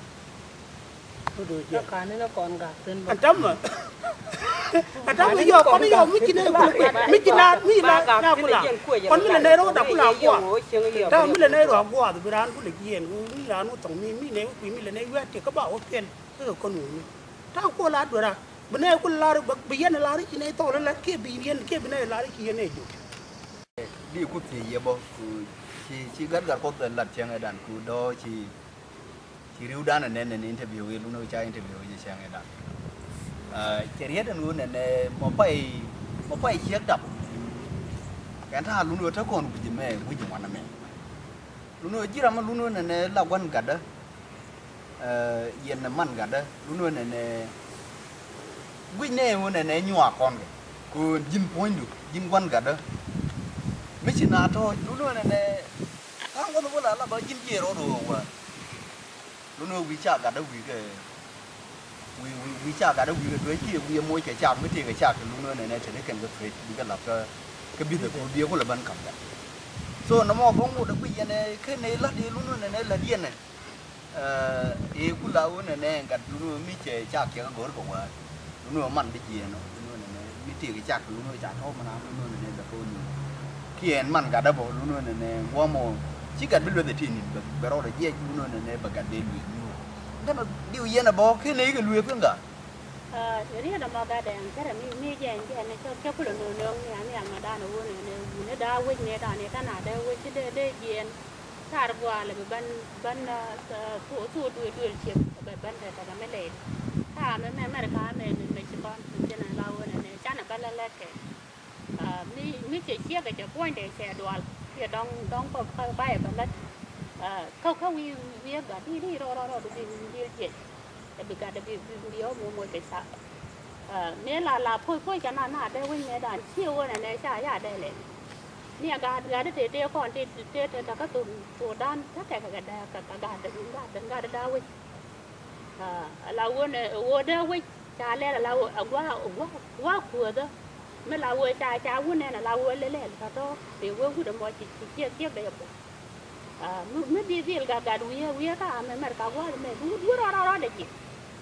Ku do̱ jɛ. Kä ka̱n ni kɔn ga̱k thi̱n bä. Ɛn tämɛ. Ɛn tämɛ yɔm kɔn yɔm mi ci nɛ ku lɛ guic mi ci na mi na na ku la. Kɔn mi lɛ nɛ rɔ da ku la gua̱a̱th. Tämɛ mi lɛ nɛ rɔ gua̱a̱th bi raan ku lɛ jiɛɛn mi raan wä thɔŋ mi mi nɛ wä kui̱ mi lɛ nɛ wä ti kä ba wä piɛl. Kä kɔn wä mi. Ta̱a̱ kuɔ la duera. Bi nɛy ku lar bi yɛn lar i̱ ci nɛy thɔɔl ilat kiɛ bi yɛn kiɛ bi nɛy lar i̱ ci yɛn ɛ jok. Di ku thiec yɛ bɔ ku ci ci gat gat kuɔth ɛ lat cɛŋɛ dan ku dɔɔ ci ci riw dan ɛ nɛn nɛn interview i̱ lun ɛ ca interview i̱ cɛ cɛŋɛ dan. Cɛ riet ɛn ɣöö nɛn ɛ mɔ pay mɔ pay ciek dap. Kɛn ta̱a̱ lun ɛ te kɔn wi̱c mɛ wi̱c ŋuan mɛ. Lun ɛ ji̱ ram lun ɛ nɛn ɛ la gua̱n gatdä. Yɛn ɛ man gatdä lun ɛ nɛn ɛ guic nɛ ɛ nɛn ɛ nyuak kɔn kɛ kɛ ji̱n puɔ̱nydu ji̱n gua̱n gatdä. Mi ci na tɔ̱ɔ̱c lun ɛ nɛn ɛ ka̱n gua̱n ɛ wä la la bä ji̱n jiɛɛr rɔɔd ɛ wä wä. Lun ɛ wi̱i̱ ca gatdä wi̱i̱ kɛ Wi̱i̱ wi̱i̱ wi̱i̱ cak gat wi̱i̱ kɛ duec kiɛ wi̱i̱ moc kɛ cak mi tëëk kɛ cak kɛ lun wen ɛnɛ cɛ ni kɛn kɛ thuec bikɛ lath kä kä bi̱th ɛ ko̱r biɛ kulɛ bän ka̱m kɛ. So nɔmɔ bä ŋot ɛ guic yɛn ɛ ken ɛ la̱t ɛ lun wen ɛnɛ la̱t yɛn ɛ ɛ ku la wen ɛnɛ gat lun wen mi cɛ cak cɛ kɛ go̱r kɛ wäär lun wen man bi jiɛɛn ɔ lun wen ɛnɛ mi tëëk kɛ cak kɛ lun wen ca tɔ̱ mɛn an lun wen ɛnɛ bɛ ko̱r ni kiɛ ɛn man gat ɛ bä lun wen ɛnɛ guɔ̱m ɔ ci gat bi lueth ɛ ti ni̱n bɛ rɔɔdɛ jiɛc lun wen ɛnɛ bɛ gat dee lueth ni ɔ. Dämɛ diw yɛn ɛ bä ken ɛ kɛ lueth kä gat. Riet ɛmɔ gat ɛn kärɛ mi mi jɛn jɛn ni cɔk cɛ kulɛ no̱o̱ŋ no̱o̱ŋ ni an nhial ma dan ɛ wun ɛn ɛ wun ɛ daa wec ni dan ɛ tana dee wec ci dee dee jiɛn. Tar gua̱a̱lɛ bi bän bän thok thok duël duël ciek bɛ bän tɛ tɛ kɛ mi lɛy. Kaa mɛ mɛ mɛr kaa mɛ mɛ ci kɔn mi jɛn ɛ la wun ɛn ɛ canɛ bä lɛ lɛt kɛ. Mi mi cɛ ciek kɛ cɛ puɔ̱nydɛ cɛ dual kiɛ dɔŋ dɔŋ kɔ kä ba yɛ bä lät. Kä kä wi̱i̱ wi̱i̱ gat i̱ di rɔ rɔ rɔ di wi̱i̱ wi̱i̱ jiɛc. Ɛ bi gat ɛ bi bi bi ɔ moc moc kɛ ca. Mi la la puɔ̱c puɔ̱c kɛ na na dee wi̱ny mɛ dan ciɛ wä nɛ nɛ ca ya dee lɛ. Mi ɛ gat gat i̱ tëë tëë kɔn tëë tëë tëë tëë kä thok thok dan kä kɛ kɛ kɛ dee kɛ gat gat gat daa wi̱c. Ala ɣöö nɛ ɣöö dee wec ca lɛl ala ɣöö a gua̱a̱ gua̱a̱ gua̱a̱ kuäthä. Mi la wee ca ca wun nɛn a la wee lɛl lɛl ka tɔ. Tëë wee wut ɛmɔ ci ci ciek ciek dee yɛ buɔth. Ah, mi, mi bi dhil gat gat wi̱i̱ wi̱i̱ ka amɛ mɛr ka gua̱a̱th mɛ bi wut wut rɔɔd rɔɔd rɔɔd dee ji̱.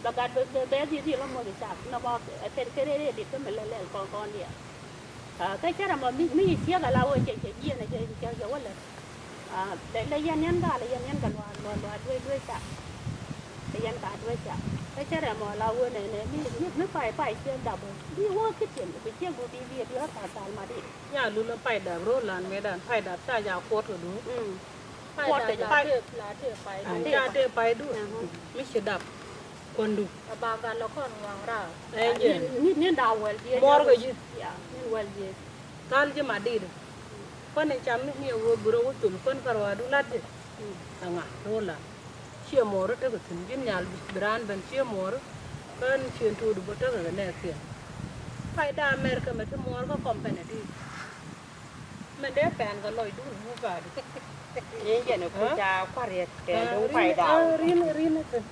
Bɛ gat bɛ bɛ bɛ dhil dhil ɔmɔ bi cak nɔmɔ. Kɛ kɛ rɛy rɛy dit kä mi lɛl lɛl kɔn kɔn diɛ. Ah, kä cɛ rɛ mɔ mi mi ciek a la wee cɛ cɛ jiɛn a cɛ cɛ cɛ wä lɛl. Ah, lɛ lɛ yɛn yɛn gal lɛ yɛn yɛn gal luaar luaar luaar duec duec cak. Lɛ yɛn ka duec cak. Kä cɛ rɛ mɔ la wee nɛ nɛ mi mi mi pay pay ciek dap wee bi wä kitchen bi ciek du bi bi bi rɔ thal thal ma di. Ya lul pay dap ro̱o̱ lan mëëdan pay dap ca ja kuɔt kɛ duŋ. Mm. Pay kuɔt dap kɛ la tëë la tëë pay dap. Ca tëë pay duŋ. Mi ci dap kuɔndu. A ba gal lɔ kɔn ŋuaŋ raar. Ɛ jɛ. Ni ni da wɛl jiɛ. Muɔr kɛ ji̱. Ya ni wɛl jiɛ. Thal ji̱ ma dit. Kuan in cam ni ni a wee bi rɔ wä thul kuan kɛ ruaadu lat ji̱. Aŋa ro̱o̱ lan. Ciɛ muɔɔri tekɛ thi̱n ji̱n nyal bi raan ben ciɛ muɔɔri. Kä ciɛ tuut bä tekɛ kɛ nɛɛkiɛn. Pay da America mɛ ti muɔɔr kä company di. Mɛ dee pɛn kɛ lɔcdun mi pa̱a̱di. Ni jɛn ku ca kuariɛt kɛ duŋ pay da. Rin rin thi̱n.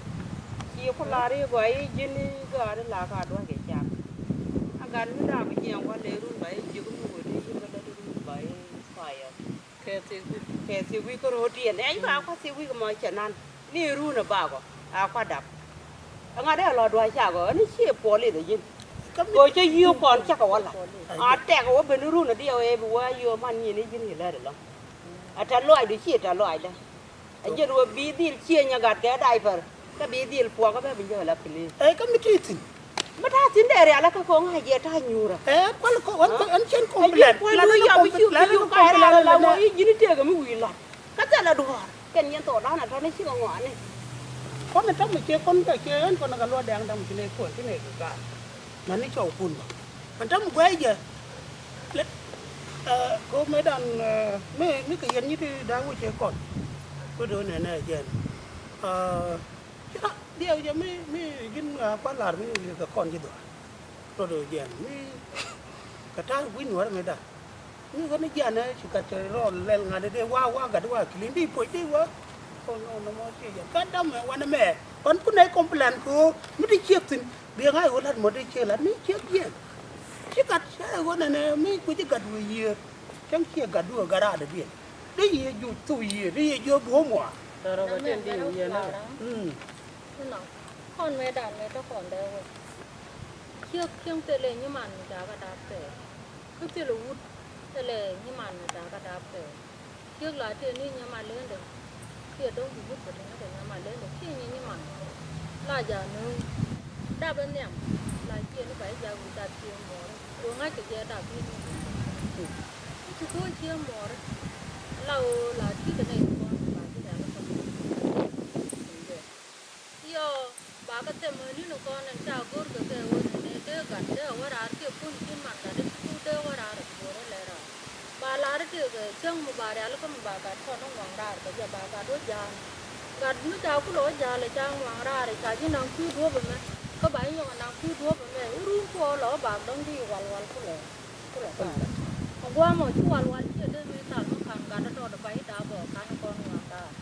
Ci ku lar i̱ gɔaa i̱ ji̱n i̱ gɔaa i̱ la ka dua̱c kɛ cak. A gat mi da̱a̱ bi jiɛɛŋ wä lɛ run ba i̱ jiök mi wä di i̱ bä lät run ba i̱ payɛ. Kɛ thiek wi̱i̱. Kɛ thiek wi̱i̱ kä ro̱o̱ tiɛn. Ɛ, i̱ ba kua̱ thiek wi̱i̱ kɛ mɔ cɛ nan. Ni ruun ɛ bakɔ. A kua̱ dap. Ɛŋa dee lɔ dua̱c cakɔ. Ɛn ciɛ puɔl i̱ dhɛ ji̱n. Kɛ cä yiëë kɔn cakɔ wä la̱t. A tɛk wä ben ruun ɛ diɛw ɛ bi wä yiëë man nyin i̱ ji̱n i̱ lät ɛlɔ̱ŋ. Ɛ tɛ lɔaacdu ciɛ tɛ lɔaacdä. Ɛ jiɛn wä bi dhil ciëny ɛ gat kɛ diaper. Kä bi dhil puɔk kä bɛ bi jɛ la please. Ɛ kä mi ti thi̱n. Mi ta̱a̱ thi̱n dee rial kä ko̱ŋ a jiɛ ta̱a̱ nyuurä. Ɛ kual kɔ wan kɔ an cien complain. Ɛ jiɛn kual du yɔp i̱ ciu kiu ka ɛ rial la wä i̱ ji̱n i̱ tëëk mi wi̱i̱ la̱t. Kä thilɛ duɔ̱ɔ̱r kɛn yɛn thok da̱a̱n a tɔ̱ni cikɛ ŋɔaani. Kɔn ɛ ta̱mɛ ciɛ kɔn kɛ ciɛ ɛn kɔn ɛ kɛ luɔt dɛŋ ta̱mɛ ci nɛ kuɔn ci nɛ kɛ ga̱a̱r. Mani cɔw kun bä. Mani ta̱mɛ gua̱a̱c jɛ. Lɛ, ɛ, ko mëëdan, ɛ, mi, mi kɛ yɛn nyi̱t da̱a̱ wä ciɛ kɔn. Ko do̱n nɛnɛ jɛn. Ɛ, ci rak diɛw jɛ mi, mi ji̱n, ɛ, kua̱r la̱r mi kɛ kɔn ji̱ dhuaar. Rɔ do̱n jɛn mi kɛ ta̱a̱r gui̱n wär mëëdan. Mi ɣän jianɛ ci gat cɛ rɔɔl lɛl ŋa̱t dee wa wa gat wa kilin di puɔc di wa. Kɔn nɔ nɔ mɔ ciɛ jɛ gat dam mɛ wanɛ mɛ. Kɔn kun nɛ complain ko mi di ciek thin. Bi ŋa̱c ɣöö lat mɔ di ciek lat mi ciek jiɛn. Ci gat cɛ ɣöö nɛnɛ mi guic gat wee yiëër. Cäŋ ciɛ gat duɔ̱ɔ̱k gat raadɛ diɛn. Di yiëë juuc thuk yiëër di yiëë jiök buɔ̱ɔ̱m wa. Tɔrɔ bɛ tin di yiëë nɛ. Mm. Inɔ kɔn mëëdan mëë tɔ kɔn dee wee. Ciek cieŋ thilɛ nyiman mi ca kɛ dap kɛɛl. Kä thilɛ wut thilɛ nyiman mi ca kɛ dap kɛɛl. Ciek la tëë ni nyama lendɛ. Ciɛ dɔ̱ŋ bi wut bä tɛn kɛ nyama lendɛ ciɛ nyi nyiman. La ja nööŋ dap in nhiam. La ciɛ ni ba i̱ jak wi̱i̱ dap ciɛ muɔɔri. Duŋ ŋa̱c kɛ jɛ dap i̱ ni. I̱ ci go̱o̱c ciɛ muɔɔri. La ɣöö la ti̱i̱ kɛ nɛy ti kɔn ba ji̱ rɛl kɔn. Yɔ, ba kɛ thɛm ɣän ni̱n kɔn ɛn ca go̱r kɛ kɛ ɣöö nɛnɛ dee gat dee wä raar kiɛ pun cin man gat dee ci puk dee wä raar ɛ go̱r ɛ lɛ raar. Ba lar i̱ tëëkɛ cäŋ mi ba rialikä mi ba gat kɔn ni ŋuaŋ raar kɛ jɛ ba gat wä ja̱a̱n. Gat mi ca kulɛ wä ja̱a̱l ɛ ca ŋuaŋ raar ɛ ca ji̱ naŋ kui̱ duɔ̱ɔ̱p ɛmɛ. Kä ba ji̱ nyɔk ɛ naŋ kui̱ duɔ̱ɔ̱p ɛmɛ i̱ ruun kuɔɔl ɛ wä bak dɔ̱ŋ di wal wal kulɛ. Kulɛ gat. Ɛ gua̱a̱mɔ ci wal wal ciɛ dee mi thal mi ka̱n gat dee tɔɔt ɛ pay i̱ da̱a̱ bä ka̱n kɔn ŋuan da̱a̱.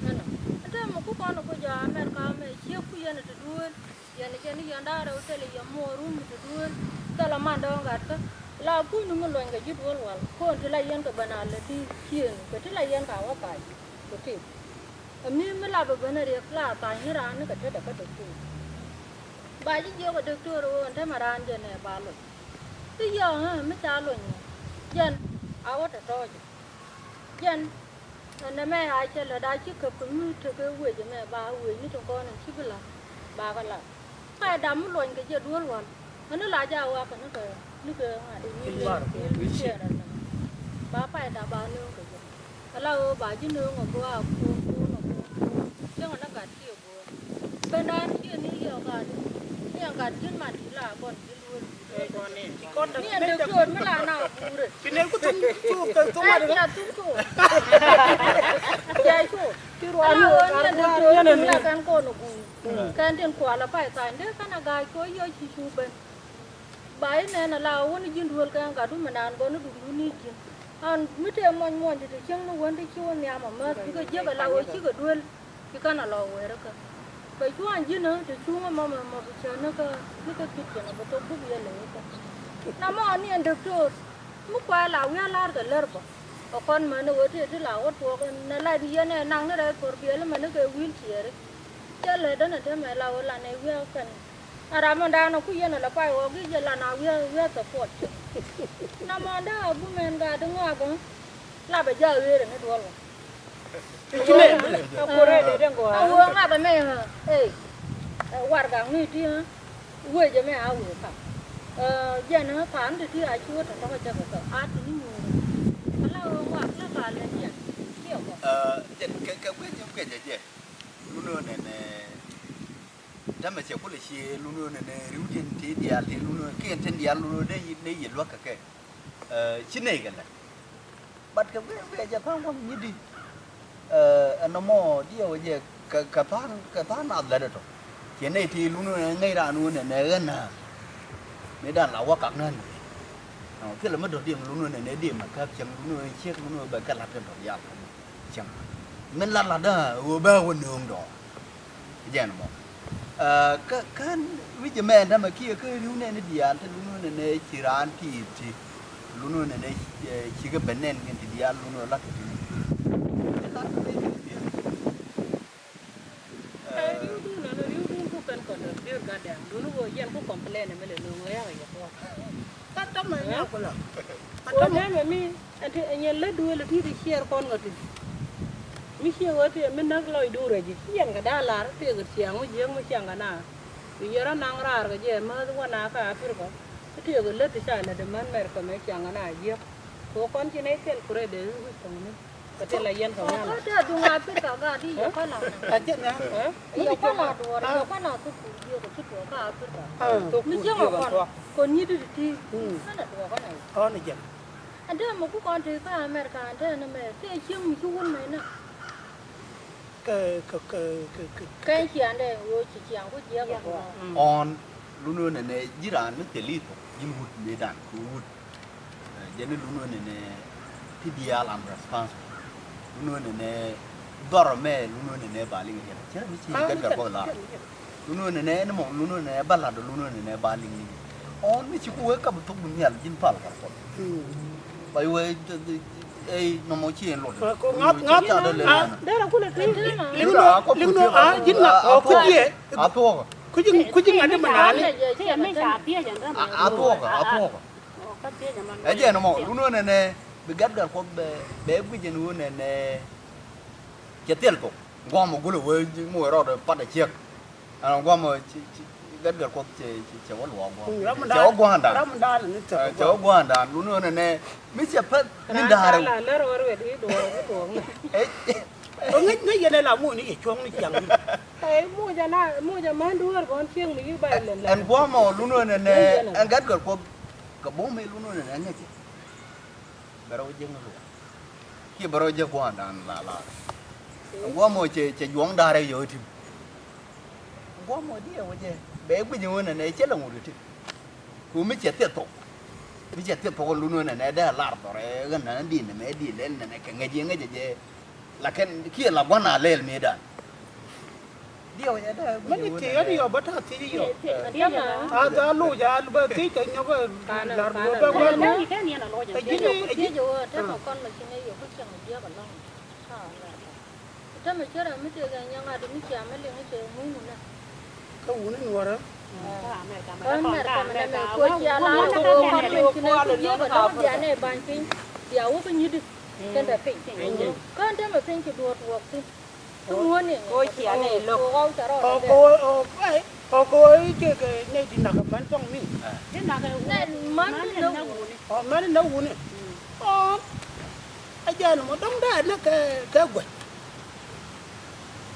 Ɛnɔ. Ɛ tɛm ɛ ku kɔn ɛ ku jɔa America mɛ ciek ku yɛn ɛ ti duëël. Yɛn ɛ jɛn i̱ yɛn da̱a̱ rɛw thilɛ yɛ muɔɔr run mi ti duëël. Thilɛ man dɔ̱ŋ gat kä. La kuny ni mi luɔ̱ny kɛ ji̱ duëël wal. Ko̱n ti la yɛn kɛ ben a lɛ ti cieŋ. Kɛ ti la yɛn ka wä pay. Ku tip. Ɛ mi mi lapɛ ben a riɛk la thany ni raan ni kɛ tetdɛ kä dɔ̱k tëë. Ba ji̱ jiök ɛ dɔ̱k tëë rɛ ɣöö ɛn tɛmɛ raan jɛn ɛ ba luɔ̱ny. Ti yɔ̱ɔ̱ŋ ɛ mi ca luɔ̱ny ɛ jɛn a wä tɔ̱tɔ̱ɔ̱cɛ. Jɛn ɛn ɛmɛ a cɛ lät a ci käp kɛ mi tekɛ wec ɛmɛ ba wec ni ti kɔn in ci bi la̱t ba kɛ la̱t. Pay dam mi luɔ̱ny kɛ jɛ duel wal ɛn ni la ja wak kɛ ni kɛ ni kɛ ŋa̱t i̱ wi̱i̱ wi̱i̱ ciɛɛr ɛn ɛmɛ. Ba pay dam ba nööŋ kɛ jɛ. Ala ɣöö ba ji̱ nööŋ ɛ gua̱a̱k kuɔ̱ɔ̱ŋ kuɔ̱ɔ̱ŋ ɛ gua̱a̱k kuɔ̱ɔ̱ŋ cäŋ ɛn ɛ gat ciɛ guäär. Bendaan ciɛ ni yɔk gat ni ɛn gat ji̱n mat ti la kɔn ji̱ luel. Ni ɛn dɔktor mi la na guure. Ci ner ku thum thuk thuk mat. Cia thuk thuk. Cia cu. Ci ruan ni ɣöö ni ɛn dɔktor mi la kɛn kɔn guur. Kɛn tin kual a pay thany dee kɛn a ga̱a̱c kɛ ɣöö yɔc ci cu ben. Ba inɛn ala wä ni ji̱n duel kɛ ɛn gat wä mi naan gɔn ni duk yun ni ji̱n. An mi tëë muɔny muɔny ti ti cieŋ ni wen ti ci wä nhiam amäth bikɛ jiäk ala wä cikɛ duel. Ci kɛn a lɔ wɛɛr ikä kɛ cua̱n ji̱n ɛ ti cuŋ ɛmɔ mɛ mɔ bi cän ikä bikɛ bit cɛn ɛ bi thok buk yɛ lɛ ikä. Na mɔ ni ɛn doktor. Mi kuɛ la wi̱i̱ a lar kɛ lär bä. Ɛ kɔn mäni wä ti ti la wä tuɔɔk in na la di yɛn ɛ naŋ ni rɛy kor biɛl mäni kɛ wi̱i̱l ciɛɛri. Cɛ lɛ däna te mɛ la wä la nɛ wi̱i̱ a kɛn. A ram mɔnda nɔ ku yɛn a la pay wä gi jɛ la na wi̱i̱ a wi̱i̱ a support cɛ. Na mɔnda a bumɛn ga di ŋɔak gɔ̱ŋ. La bɛ jaak ɣeer ni duɔl wä. Ti ci mɛ. A kuɔrɛ dee den gɔaa. A wee ŋath ɛmɛ ɛ, ɛ, warɛgak ni ti ɛ. Wee jɛ mɛ a wee kap. Ɛ, jɛn ɛ pa̱a̱n ti ti a ci wä tɔ̱tɔ̱ kɛ jɛ kɛ kɛ a ti ni nyuur. Kɛ la wee ŋuak la ka lɛ jɛ. Ti ɛ kɔ. Ɛ, jɛn kɛ, kɛ guic, guic jɛ jɛ. Lun wee nɛnɛ. Tämɛ cɛ kulɛ cie lun wee nɛnɛ riwdiɛn ti diaal ti lun wee kiɛn tin diaal lun wee dee yi, dee yi luäk kɛ kɛ. Ɛ, ci nɛy kɛ lɛ. But kɛ guic, guic jɛ pa̱a̱n gua̱n nyit di. Ɛ, ɛn nɔmɔ diɛw jɛ kɛ, kɛ pa̱a̱n, kɛ pa̱a̱n nath lät ɛ tɔ. Ciɛ nɛy ti lun ɛ ŋäc raan wun ɛ nɛ ɣän na. Mëë dan la wä kak nän. Ɔ, thilɛ mi dɔ̱diɛm lun ɛ nɛ diɛm ɛ käp cäŋ lun ɛ ciek lun ɛ bɛ kɛ la̱t kɛ dɔ̱dial. Cäŋ. Min la la̱t ɛ ɣöö bɛ wä nööŋ dɔɔr. Jɛn mɔ. Ɛ, kä, kän wi̱c ɛmɛ ɛn tämɛ kiɛ kä ri̱w nɛn i̱ diaal te lun wä nɛnɛ ci raan ti ti. Lun wä nɛnɛ, ɛ, cikɛ ben nɛn kɛn ti diaal lun wä la̱t kɛ ti. Ɛ, ri̱w dun, nɔnɔ ri̱w dun ku kɛn kɔn dɔ̱r di̱r gat dɛŋ. Dun wä yɛn ku complain ɛmɛ lɛ lo̱ŋ ɛ yak ɛ yɛ kuɔt. Kä tämɛ nya kulɔ. Kä tämɛ mi. Ɛn ti ɛ nyɛn lät duëël ɛ ti ti ciɛɛr kɔn ŋä ti. Mi ciɛ ɣöö ti ɛ mi näk lɔcdu rɛc ji̱. Yɛn kɛ da̱a̱ lar tëëk ɛ ciaŋ mi jiääk mi ciaŋ kɛ na. Mi yɛn rɔ naŋ raar kɛ jɛ määth wä na kä Africa. Tëëk ɛ lät ti ca lät ɛ män Mɛrkɛ mɛ ciaŋ kɛ na jiääk. Kɛ ɣöö kɔn ci nɛy thil ku rɛc dee wi̱c kɔn ni. Kɛ ti la yɛn kɛ ŋuan. Kä tëë duŋ Africa gat i̱ yɛ kɔn na. A jɛn na. Ɛ? Yɛ kɔn na duɔ̱ɔ̱r, yɛ kɔn na thuk ku jiääk kä ci tuɔɔk kä Africa. Mi cieŋ ɛ kɔn. Kɔn nyi ti ti ti. Kɛn ɛ tuɔɔk kɔn ɛ. Ɔn ɛ jɛn. Ɛn te mɛ ku kɔn te kä America ɛn te ni mɛ te cieŋ mi ci wun mɛ na. Kɛ, kɛ, kɛ, kɛ, kɛ. Kɛn ciaŋdɛ ɣöö ci ciaŋ ku jiɛk ɛ gɔaa. Ɔn lun ɣöö nɛnɛ ji̱ raan mi thil i̱ thok ji̱n wut mëëdan kɛ wut. Ɛ, jɛn ni lun ɣöö nɛnɛ ti diaal am responsible. Lun ɣöö nɛnɛ dhɔr ɛmɛ lun ɣöö nɛnɛ ba liŋ i̱ jɛn cɛ mi ci gɛt gɛt kuɔth lar. Lun ɣöö nɛnɛ ni mɔ lun ɣöö nɛnɛ ba lat lun ɣöö nɛnɛ ba liŋ ni. Ɔn mi ci ku wee kap thok dun nhial ji̱n pal kar kuɔth. Ba iwee ey nɔmɔ ci en luɔt. Ŋath ŋath. Dera kulɛ ti. Liŋ nɔ liŋ nɔ a ji̱n ŋath ɔ kujiɛ. A thuɔkä. Kuji̱ kuji̱ ŋath di mɛ nani. A thuɔkä a thuɔkä. Ɛ jɛ nɔmɔ lun ɣöö nɛnɛ bi gat gat kuɔth bɛ bɛ guic ɛn ɣöö nɛnɛ. Cɛ thil thok guɔmɔ gulɛ wee ji̱ muɔc rɔɔdɛ pat ɛ ciek. Ɛn guamɔ ci, ci, gat gat kuɔth cɛ, cɛ, cɛ wä luɔk guam. Cɛ wä gua̱a̱ndan. Cɛ wä gua̱a̱ndan. Lun wä nɛnɛ mi cɛ pɛth ni da̱a̱r. Ŋäc ŋäc yɛn ɛ la muɔc ni yɛ cuɔ̱ŋ ni ciaŋ. Ɛ muc a na muc a män duɔ̱ɔ̱r bɔn cieŋ mi yi ba ilɛn la. Ɛn guamɔ lun wä nɛnɛ ɛn gat gat kuɔth kɛ bom mi lun wä nɛnɛ ŋäc. Bɛ rɔ wä jiäk ni luɔk. Kiɛ bɛ rɔ jiäk gua̱a̱ndan la la. Gua̱a̱mɔ cɛ, cɛ juɔ̱ŋ da̱rɛ yɔ tim. Gua̱a̱mɔ diɛ wä jɛ bɛ guic wä nɛnɛ cɛ lɛ ŋut kɛ tim. Ku mi cɛ thieth thok. Mi cɛ thieth thok lun wä nɛnɛ dee lar dhɔrɛ ɣän nɛnɛ di nɛmɛ di lɛl nɛnɛ kɛ ŋäc yɛ ŋäc jɛ. Lakin kiɛ la gua̱n a lɛl mëëdan. Mani ti yɛn yɔ bä ta̱a̱ thiec yɔ. A loc a bä thiec kɛ nyɔk lar duɔ̱ɔ̱r bɛ wä loc. Ɛ ji̱n ɛ ji̱n. Tämɛ cä ram mi tëëk ɛ nyɔk a dee mi cia mi liŋ cɛ ŋuŋ wunä. Kä wuni nuɔrä. Kä America mɛ mɛ kuɔ cia la kɛ wä kɔn min ci nɛ ku jiäk ɛ lɔk bia nɛ ba̱ny piny bia wä kä nyit di. Kɛn dɛ piny. Kä ɛn tämɛ piny ci duɔ̱ɔ̱t wuɔk thi̱n. Kä ŋuɔ̱ni. Kɛ wä cia nɛ lo̱k. Kɛ wä ca rɔɔdɛ. Ɔ kɛ wä ɔ kɛ wä i̱ kɛ kɛ nɛ di nak män tɔŋ mi. Di nak ɛ wuni. Nɛ män di nak wuni. Ɔ män di nak wuni. Ɔ. A jɛn mɔ dɔ̱ŋ dee ni kɛ kɛ guɛc.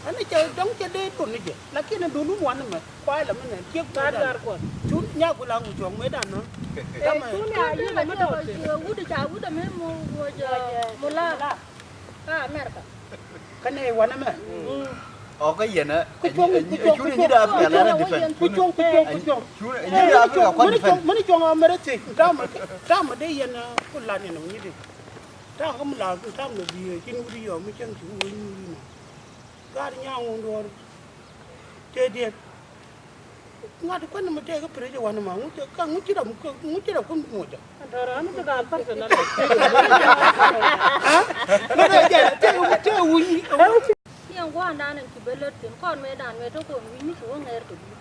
Ani cɛ dɔ̱ŋ cɛ dee tun ni jɛ lakin a dun wun wan ni mɛ kuay la mi nɛ tiek. Gat gat kuɔth. Cun nya ku la ŋu cuɔ̱ŋ mëë dan nɔ. Tamɛ. Cun ya yi la mi dɔ̱ŋ. Wut ca wut a mi mu wä jɛ mu la. Ka America. Kä nɛ wan ni mɛ. Ɔ kä yɛn ɛ. Ku cuɔ̱ŋ ku cuɔ̱ŋ ku cuɔ̱ŋ ku cuɔ̱ŋ ku cuɔ̱ŋ ku cuɔ̱ŋ. Mani cuɔ̱ŋ mani cuɔ̱ŋ a mɛrɛ thiec tamɛ tamɛ dee yɛn ku la ni nɔ nyi di. Ta̱a̱ kä mi la̱a̱k ta̱a̱ mi bi̱i̱ cin wut yɔm mi cäŋ ci wut nyuur inɔ. Gaat nyaŋ wun duɔ̱ɔ̱r tëëdiɛn. Ŋa̱t kuän mi tëëk kä pi̱ri̱c wan ma ŋuc kä ŋuc ci rɔm ŋuc ci rɔm kä muc. Dɔrɔn ti ka personal. Ŋa̱t ɛ jɛ tëëk tëëk wi̱ny. Cieŋ gua̱a̱ndan ɛn ci ben lät thi̱n kɔn mëëdan mëë te kɔn wi̱ny mi ci wä ŋɛɛr kɛ bi̱i̱.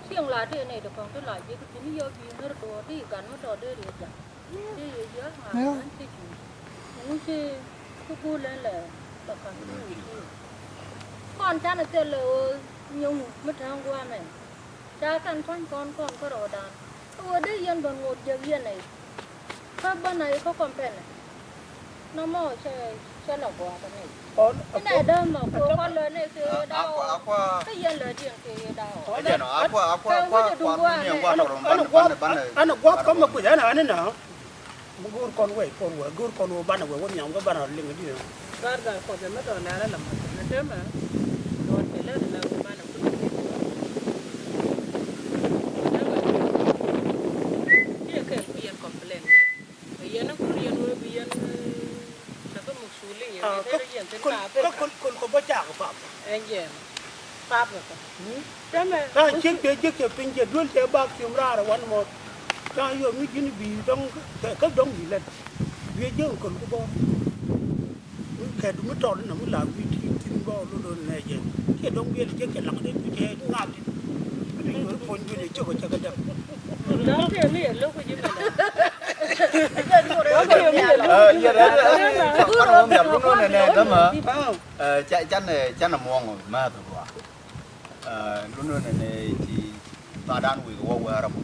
Cieŋ la tëë nɛy ti kɔ̱ŋ ti la ji̱ kä thi̱n yɔ bi̱i̱ ŋär duɔ̱ɔ̱r ti gan mi tɔ̱ dee riet ja̱ŋ. Ti yɛ yɛ ŋa̱ ŋa̱ ti cu. Ŋuci ti gul ɛn lɛ lɛ ka̱n ti wi̱i̱ ti. Kɔn canɛ thil lɛ ɣöö nyɛ ŋu mi tääŋ gua̱a̱mɛ. Ca kɛn tuany kɔn kɔn kärɔɔdan. Kä ɣöö dee yɛn bä ŋot jek yɛn ɛ. Kä bä na ikä kɔmpɛnɛ. Nɔmɔ cɛ cɛ lɛ gua̱a̱th ni. Inɛ däm mɔ ko kɔn lɛ ni kɛ daw. Kä yɛn lɛ diɛn kɛ daw. Ɛn gua̱a̱th kɔmɛ kui̱ ɛn ɛn na. Mi go̱o̱r kɔn wei kɔn wei go̱o̱r kɔn wei banɛ wei wä nhiam kä banɛ liŋ diɛ. Gat gat kɔth ɛmɛ tɔ nɛrɛ la mat ɛmɛ temɛ. Lɔt kɛ lɛt la wä banɛ kut kɛ. Kiɛ kɛl ku yɛn complain. Yɛn a kur yɛn wee bi yɛn. Cɛ kä muk suli yɛn. Kä kul kul kul kɔ bä cak pap. Ɛn jɛn. Pap kɛ. Täämɛ. Täämɛ ciek cɛ jiäk cɛ piny cɛ duel cɛ bak ciöm raar ɛ wan mɔ. Täämɛ yɔ mi ji̱n bi dɔ̱ŋ kɛ dɔ̱ŋ bi lɛn. Wiee jiäk kɔn ku bɔ. Mi kɛt mi tɔl inɔ mi la wi̱i̱ ti thi̱n bɔ lolo nɛ jɛ. Ciɛ dɔ̱ŋ wiee li jiäk cɛ laŋ dee ku cɛ ŋa̱l ti. Bi te yɔr puɔ̱ny wiee li ciök cɛ kɛ dɛm. Dɔ̱ŋ tëë mi yɛ lo̱k ku ji̱ mɛ dɛ. Dɔ̱ŋ tëë mi yɛ lo̱k ku ji̱ mɛ dɛ. Yɛ dɛ. Kuan wä miap wun wä nɛ nɛ dämä. Canɛ canɛ muɔŋ määth gɔaa. Lun wä nɛnɛ ci thadan wi̱i̱ wä wɛɛr mɔ.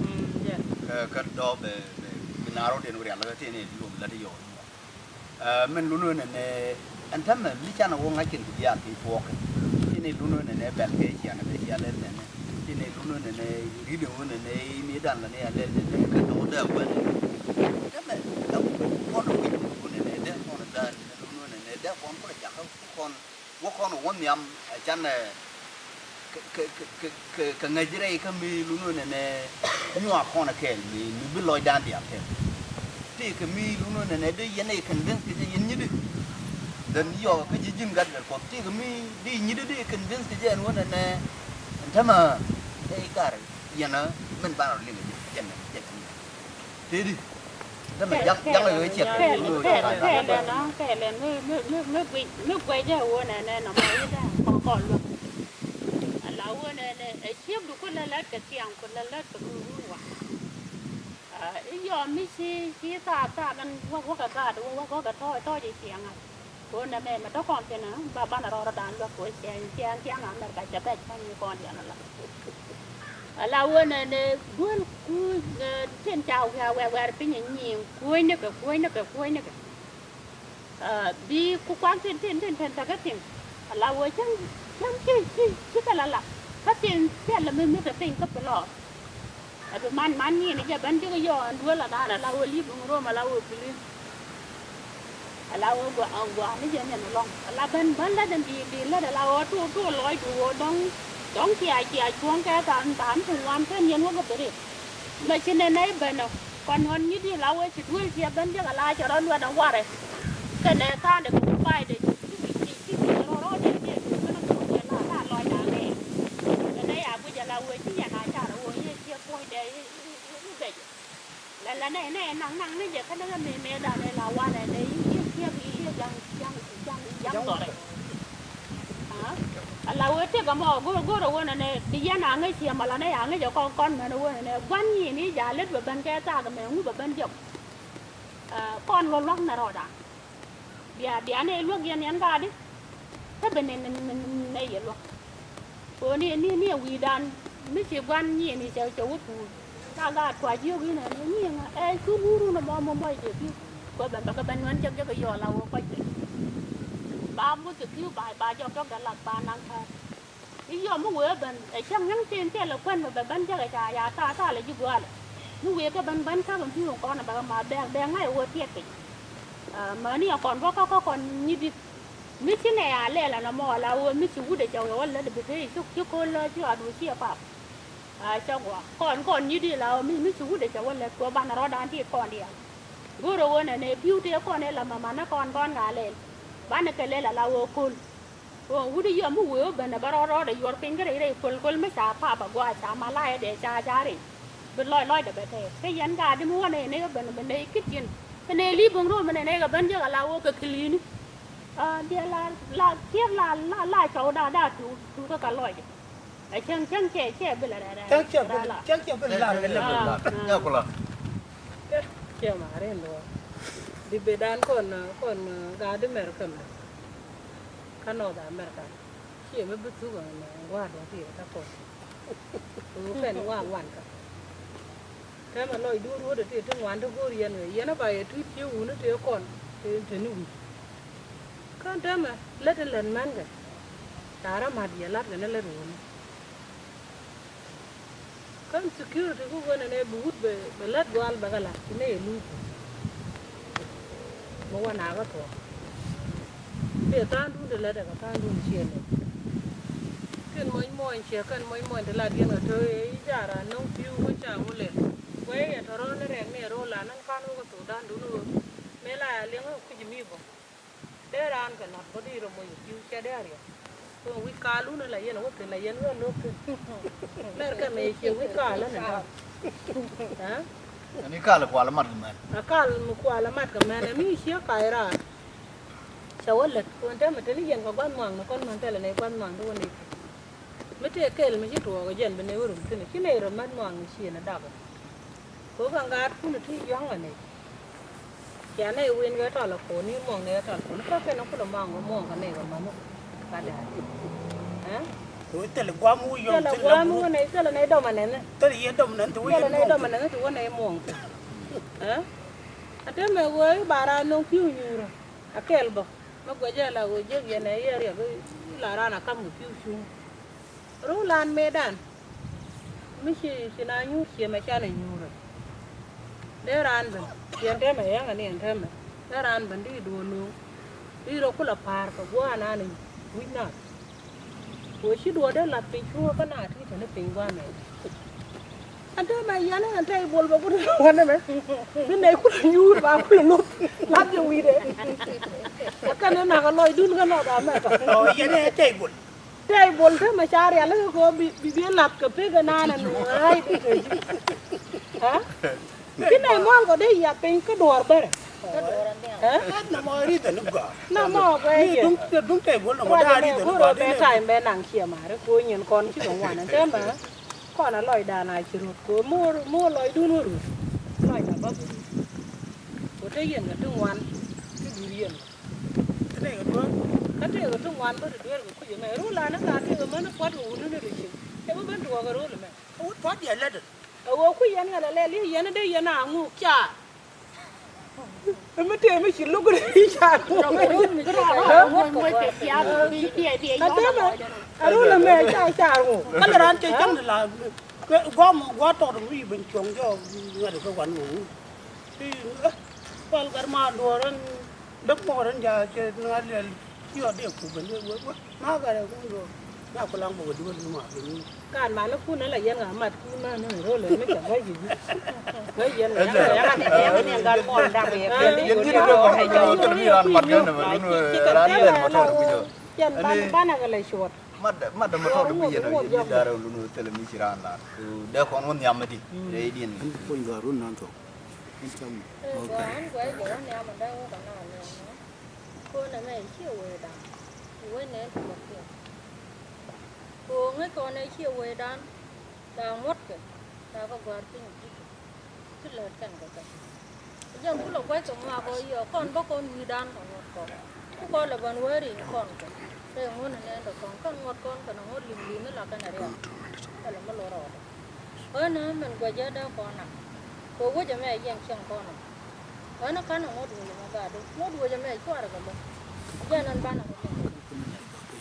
Kä kä dɔ̱ bɛ bɛ bi naar wä den wä rial kä tini luom lät yɔɔl mɔ. Min lun wä nɛnɛ ɛn tämɛ mi canɛ wä ŋa̱c kɛn ku diaal ti tuɔɔk kɛn. Tini lun wä nɛnɛ bɛl kɛ cianɛ bɛ cia lɛl nɛnɛ. Tini lun wä nɛnɛ ri̱dɛ wä nɛnɛ mi dan lɛ ni a lɛl nɛnɛ kä dɔ̱ dɛ wä nɛnɛ. Tämɛ dɛ kɔn wä nɛnɛ dɛ kɔn dhan lun wä nɛnɛ dɛ kɔn kɔn jakä kɔn. Wä kɔn wä nhiam ɛ canɛ kɛ kɛ kɛ kɛ kɛ ŋäc rɛy kä mi lun wä nɛnɛ nyuak kɔn ɛ kɛɛl mi mi bi lɔcdan diaal kɛɛl. Ti kɛ mi lun wä nɛnɛ dee yɛn ɛ convince kɛ jɛ yɛn nyit. Then yɔ kä ji̱ ji̱n gat gat kɔth ti kɛ mi di nyit di convince kɛ jɛ ɛn wä nɛnɛ. Ɛn tämɛ ɛ gar yɛn ɛ min banɛ rɔ liŋ kɛ jɛ jɛn jɛ. Tëëdi. Dämɛ ja̱ŋ ja̱ŋ ɛ ɣöö ciɛk. Kɛɛl ɛn ɔ kɛɛl ɛn mi mi mi mi guic mi guic ɛ ɣöö nɛnɛ nɔmɔ i̱ dee kɔn kɔn luäk. Ala ɣöö nɛnɛ ɛ ciekdu ku lät lät kɛ thiaŋ ku lät lät kɛ run run wa. I̱ yɔm mi ci ci thaak thaak ɛn wäk wäk kɛ gaat wäk wäk kɛ tɔɔc tɔɔc i̱ thiaŋ a. Kɛ ɣöö nɛmɛ mɛ tɔ̱ kɔn thi̱n ba banɛ rɔɔdɛ dan luäk kɛ ɣöö ciɛŋ ciɛŋ ciɛŋ America cɛ bɛc kɔn yɛn ala. Ala ɣöö nɛnɛ duel kuuc tin ca wiaa wɛɛr wɛɛr piny ɛ nyiŋ kuucnikɛ kuucnikɛ kuucnikɛ. Bi ku kuan tin tin tin tin tekɛ thi̱n. Ala ɣöö cäŋ cäŋ ci ci ci kɛ la lak kä tin thilɛ mi mi te piny kä pilɔɔr. Ɛ bi man man nyin jɛ ben ji̱ kɛ yɔɔn duel adan ala wä li̱p in rom ala wä pi̱li̱n. Ala wä gua gua ni jɛ nyin lɔŋ ala ben ben lät in bi bi lät ala wä tuur tuur lɔcdu wä dɔ̱ŋ dɔ̱ŋ cia cia cuɔ̱ŋ kɛ than than ti ŋuan ken yɛn wä kɛ bi rik. Mɛ ci nɛ nɛy ben ɔ kɔn ɣɔn nyi di la wä ci duel ciɛ ben ji̱ kɛ la cɛ rɔ luɛt in warɛ. Kɛnɛ tha̱a̱ndɛ kɛ wä payde ci ci ci ci rɔ rɔ dee dee ci kɛn kɛ wä jɛ la la lɔcda ŋɛɛ. Kɛnɛ ya guic ala wä ci yɛn a car wä yɛ ciɛ puɔ̱nydɛ i̱ i̱ i̱ i̱ bɛc. Lɛ lɛ nɛ nɛ naŋ naŋ ni jɛ kä ni ɣä mëë mëë danɛ la wanɛ nɛ i̱ i̱ ciɛ i̱ i̱ jaŋ jaŋ jaŋ jaŋ dhɔrɛ. Ala wee tëk ɛmɔ go̱o̱r go̱o̱r ɛ wee nɛnɛ bi yɛn a ŋäc ciɛ mɔlɔ nɛ a ŋäc ɛ kɔn kɔn mɛn ɛ wee nɛnɛ gua̱n nyiin i̱ ja̱ lät bɛ ben kɛ thaak ɛmɛ ŋu bɛ ben jɔk. Kɔn luɔl lua̱k nɛ rɔɔdan. Bia bia nɛ luäk yɛn yɛn gaadi. Kä ben nɛ nɛ nɛ yɛ luäk. Kɛ ɣöö ni ni ni ɛ wi̱i̱dan mi ci gua̱n nyiëëni cɛ cɛ wä puur. Ka gaat kua jiök inɛ ni nyiëëŋä ɛ cu guurun ɛmɔ mɔ mɔc dee pi̱u. Kuɛ ben bɛ kɛ ben nuɛn cɛ jɛ kɛ yɔɔl a wä kɔc kɛ. Ba muth kɛ pi̱u ba ba jɔk tɔk dɛ lak ba naŋ ka̱a̱t. I̱ yɔm mi wee ben ɛ cäŋ nyaŋ tin thilɛ kuɛn bɛ bɛ ben jɛ kɛ ca ya thaa thaa lɛ ji̱ gua̱a̱lɛ. Mi wee kɛ ben ben ka̱k in pi̱u in kɔn ɛ bɛ kɛ ma bɛɛŋ bɛɛŋ ŋa̱c ɛ wä tiɛt piny. Mäni ɛ kɔn bä kä kä kɔn nyi di̱t. Mi ci nɛ ya lɛl ɛn ɛmɔ ala ɣöö mi ci wut ɛ cɛ wä lät bi te ci ci ko̱l lä ci ɣa̱t wä ci ɛ pap. A cä gua̱a̱ kɔn kɔn nyi di la ɣöö mi mi ci wut ɛ cɛ wä lät kɛ banɛ rɔ̱dan ti kɔn diaal. Go̱rɛ ɣöö nɛnɛ pi̱w tëë kɔn ɛ la mama ni kɔn kɔn ŋa lɛl. Banɛ kɛ lɛl ala ɣöö ko̱l. Ɣöö wut i̱ yɔm mi wee wä ben ɛ bä rɔɔd rɔɔd ɛ yuɔr piny kä rɛy rɛy pöl köl mi ca pap ɛ gɔaa ca mala̱a̱c ɛ dee ca ca rɛy. Bi lɔc lɔcdɛ bɛ tɛɛth kä yɛn gaat mi wä nɛy nɛy ɛ ben ben nɛy ki̱t yɛn. Ɛ nɛy li̱i̱ bo̱ŋ ro̱o̱l mi nɛy nɛy kɛ ben jek ala wä kɛ kili̱ni. Aa, diɛ la la thieth la la la cɔw da da tu tu kä ka lɔcdɛ. Ɛ cäŋ cäŋ cɛ cɛ bi la rɛrɛ. Cäŋ cɛ bi la cäŋ cɛ bi la rɛrɛ. Aa, aa. Cɛ ma rin luɔ. Di bedan kɔn kɔn gaat America mɛ. Kä North America. Ciɛ mi bi thuk ɛn gua̱a̱r duɔ̱ŋ ti ɛ kä kɔn. Kɛ ɣöö kɛn waŋ wan kä. Täämɛ lɔcdun ruɔ̱t ɛ ti ti ŋuan ti go̱o̱r yɛn ɣöö yɛn ɛ ba yɛ tuut cië wuni tëë kɔn tëë ni wi̱c. Kä täämɛ lät in lät mɛn kɛ. Ca rɔ ma̱t yɛ la̱t kɛ ni lät wuni. Kä security ku ɣöö nɛnɛ bi wut bɛ bɛ la̱t gɔal bɛ kɛ la̱t ci nɛy ɛ luuth. Mi wä nakä thuɔ̱k. Dee tha̱a̱ŋdun ti lätdɛ kɛ tha̱a̱ŋdun ciɛ lɛ. Tin muɔ̱ny muɔ̱ny ciɛ kɛn muɔ̱ny muɔ̱ny ti lat yɛn kɛ to̱ i̱ ja̱a̱r a no̱ŋ pi̱u kä ca ŋu lɛl. Guɛy ɛ tɔ̱ rɔ̱ɔ̱n ni rɛk ni ɛ ro̱o̱ la naŋ ka̱n wä kɛ thokdandun ɣöö mëë la a liɛŋ ɛ kui̱c mi bä. Dee raan kɛ na̱t bä di rɔ moc ɛ pi̱u cɛ dee a riɛk. Kɛ wi̱c kaalun ala yɛn wä thil la yɛn wä lo̱k thil. Mɛr kɛ mɛ ciɛ wi̱c kaal ɛn ɛ. Ɛn i̱ kal kual mat kɛ mɛn. A kal mi kual mat kɛ mɛn ɛ mi ciɛ kac raar. Cɛ wä lät kɛ ɣän täämɛ te ni yɛn kɛ gua̱th muaŋni kɔn män thilɛ nɛy gua̱th muaŋni wä nɛy. Mi tëë kɛl mi ci tuɔɔk ɛ jɛn bi nɛy wä rum thi̱n ci nɛy rɔ mat muaŋni ciënɛ dak ɛ. Kɛ ɣöö kɛ ŋa̱a̱tkun ɛ ti yua̱ŋ ɛ nɛy. Cia nɛy win kɛ tɔl ɛ ko̱n i̱ muɔ̱ŋ nɛy ɛ tɔl ko̱n kä kɛn ɛ kulɛ muaŋ kɛ muɔ̱ŋ kɛ nɛy kɛ ma̱n ɔ. Ka dee. Ɛ? Kɛ ɣöö thilɛ gua̱a̱m wä yɔm thilɛ gua̱a̱m wä nɛy thilɛ nɛy dɔmɛ nɛn. Thilɛ yɛ dɔmɛ nɛn ti wä yɛn muɔ̱ŋ. Thilɛ nɛy dɔmɛ nɛn ti wä nɛy muɔ̱ŋ. Ɛ? A täämɛ ɣöö i̱ ba raan nöŋ pi̱u nyuurä. A kɛl bä mi guɛcɛ la ɣöö jiäk yɛn ɛ yɛ riɛk i̱ la raan a ka̱m kɛ pi̱u cuŋ. Ro̱o̱lan mëëdan mi ci ci na nyuur ciɛ mɛ canɛ nyuurä. Dee raan ben ciɛn tɛmɛ yɛŋ ani ɛn tɛmɛ. Dee raan ben di duɔl lo̱o̱ŋ di rɔ kulɛ pa̱a̱r kɛ gua̱a̱r naan wi̱c naath. Kɛ ɣöö ci duɔ̱ɔ̱r dee lath piny cuŋä kä na ti te ni piny gua̱a̱r nɛy. Ɛn te mɛ yɛn ɛn te i̱ bol bɛ kut wanɛ mɛ. Bi nɛy kut nyuur ba kut loth lath jɛ wi̱i̱dɛ. Ɛ kɛn ɛ nak ɛ lɔcdun kä North America. Ɔ yɛn ɛ te i̱ bol. Te i̱ bol te mɛ ca rialikä kɛ ɣöö bi bi bi lath kɛ pek ɛ naan ɛn ɣa̱c di te ji̱. Ɛ? Ci nɛy mual kɔ dee yath piny kä duɔ̱ɔ̱r bärɛ. Ɛ? Nɔmɔ ri̱th ɛn i̱ gɔaa. Nɔmɔ bɛ yɛ. Duŋ te duŋ te gol nɔmɔ daa ri̱th ɛn i̱ gɔaa. Bɛ ta̱a̱ in bɛ naŋ ciɛ ma̱ri ko̱ nyin kɔn cikɛ ŋuan ɛn tɛmɛ. Kɔn a lɔcdan a ci rut ko̱ mo̱o̱r mo̱o̱r lɔcdun wä rut. Lɔcda bä bä rut. Ko̱ te yɛn kɛ ti ŋuan ti duer yɛn. Kä tëëkɛ ti ŋuan bä ti duer kɛ kui̱c ɛmɛ. Rul an ɛ la tëëkɛ män pua̱t kɛ wun ni ri cin. Cɛ bä ben tuɔɔk ɛ rul ɛmɛ. Wut pua̱t yɛ lätdɛ. Ɛ ɣöö kui̱ yɛn ŋɛl ɛ lɛl i̱ yɛn dee yɛn a ŋuk caar. Mi tëë mi ci luk ri caar ŋuk. Ɛ tëmɛ a rul ɛmɛ ca caar ŋuk. Kä lɛ raan cɛ cäŋ ti la guam gua̱a̱r tɔt mi ben cuɔ̱ŋ jɔɔk ŋäth kɛ gua̱n ŋuk. Ti ɛ pal gat ma duɔ̱ɔ̱r ɛn däk mɔɔr ɛn ja̱a̱ cɛ ŋa̱ lɛl. Ci ɣɔt dee kuk ben dee wek wek. Ma gat ɛ kun duɔ̱ɔ̱r. Na ku laŋ bok ɛ duɔ̱ɔ̱r ni ma ben ni. Kan ma ni kun ala yɛn ŋa mat kun ma ni rol mi ca ŋa ji̱ ji̱. Ŋa yɛn ŋa yɛn ŋa ni gal mɔl dak yɛ ben ni. Yɛn ji̱ ni dee kɔn ni dee wä thil mi ran mat kɛn ni ben ni ran lɛl ma tɔr bi jɔ. Yɛn ban ban a gal cuɔt. Mat mat ma tɔr bi yɛn yɛn ji̱ dar lun wä thil mi ci ran lat. Dee kɔn wä nhiam di. Dee diɛn. Ɛn puɔ̱ny dhɔr run nan thok. Ɛn cam. Ɛn guay jɛ wä nhiam dee wä kɔn na lɛl. Kɔn ɛmɛ ciɛ wecdan, wec nɛn ti luɔt kiɛn. Kɛ ɣöö ŋäc kɔn ɛ ciɛ wecdan, ca ŋuɔ̱tkɛ, ca kɛ gɔ̱a̱r piny ɛ ji̱ kɛ, ti lät kɛn kɛ kɛ. Jɛn kulɛ gua̱c kɛ ŋuak ɣöö yɛ kɔn bä kɔn wi̱i̱dan kɛ ŋuɔ̱t kɔn. Ku kɔn lɛ bän wee ri̱i̱ŋ kɔn kɛ, rɛy ŋuɔ̱t ni nɛn dɔ kɔn, kɛn ŋuɔ̱t kɔn kɛn ɛ ŋuɔ̱t li̱ŋ li̱ŋ ni la kɛn ɛ riɛk. Kɛn lɛ mi luɔt rɔɔdɛ. Ɣän ɛ mɛn gua̱cä dee kɔn nam. Kɛ wec ɛmɛ yɛn cieŋ kɔn nam. Ɣän ɛ ka̱n ɛ ŋuɔ̱t wec ɛmɛ ba dee. Ŋuɔ̱t wec ɛmɛ cuarɛ kɛ lo̱ŋ. Jɛn ɛn banɛ kɛ lo̱ŋ.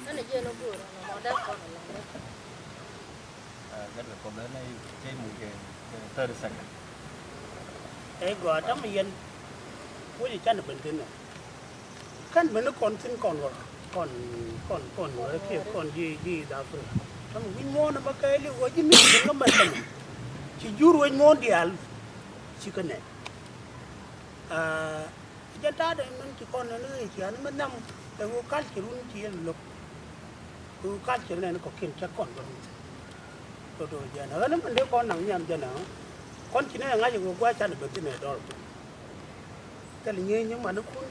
Ɛn ɛ jɛn ɛ go̱o̱r ɛn ɛ mɔ dee kɔn ɛ lo̱ŋ dee. Ɛ, gat kɛ kɔn ɛ nɛ cɛ muk kɛ, kɛ thirty second. Ɛ gɔaa ta̱mɛ yɛn. Wec ɛ canɛ ben thi̱n ɛ. Kɛn ben ni kɔn thi̱n kɔn wä kɔn kɔn kɔn wä kiɛ kɔn ji̱ ji̱ Africa. Tɔm wi̱c muɔ̱ɔ̱n ɛmɛ kɛɛliw wä ji̱ mi ji̱ ŋä mɛn tɛmɛ. Ci jur wec muɔ̱ɔ̱n diaal ci kä nɛn. Aa, jɛn ta̱a̱dɛ mɛn ci kɔn nɛn ɣëë ci an mɛ nham ɛ ɣöö kal ci run ci yɛn lo̱k. Ka̱c cɛ nɛn kɔ̱kiɛn cɛ kɔn bä. Tɔ tɔ jɛn ɣän ni mɛn dee kɔn naŋ nhiam jɛn ɛ. Kɔn ci nɛ ŋa̱c ɛ ɣöö gua̱a̱c canɛ ben thi̱n ɛ dɔl. Thil nyieeny ni manikun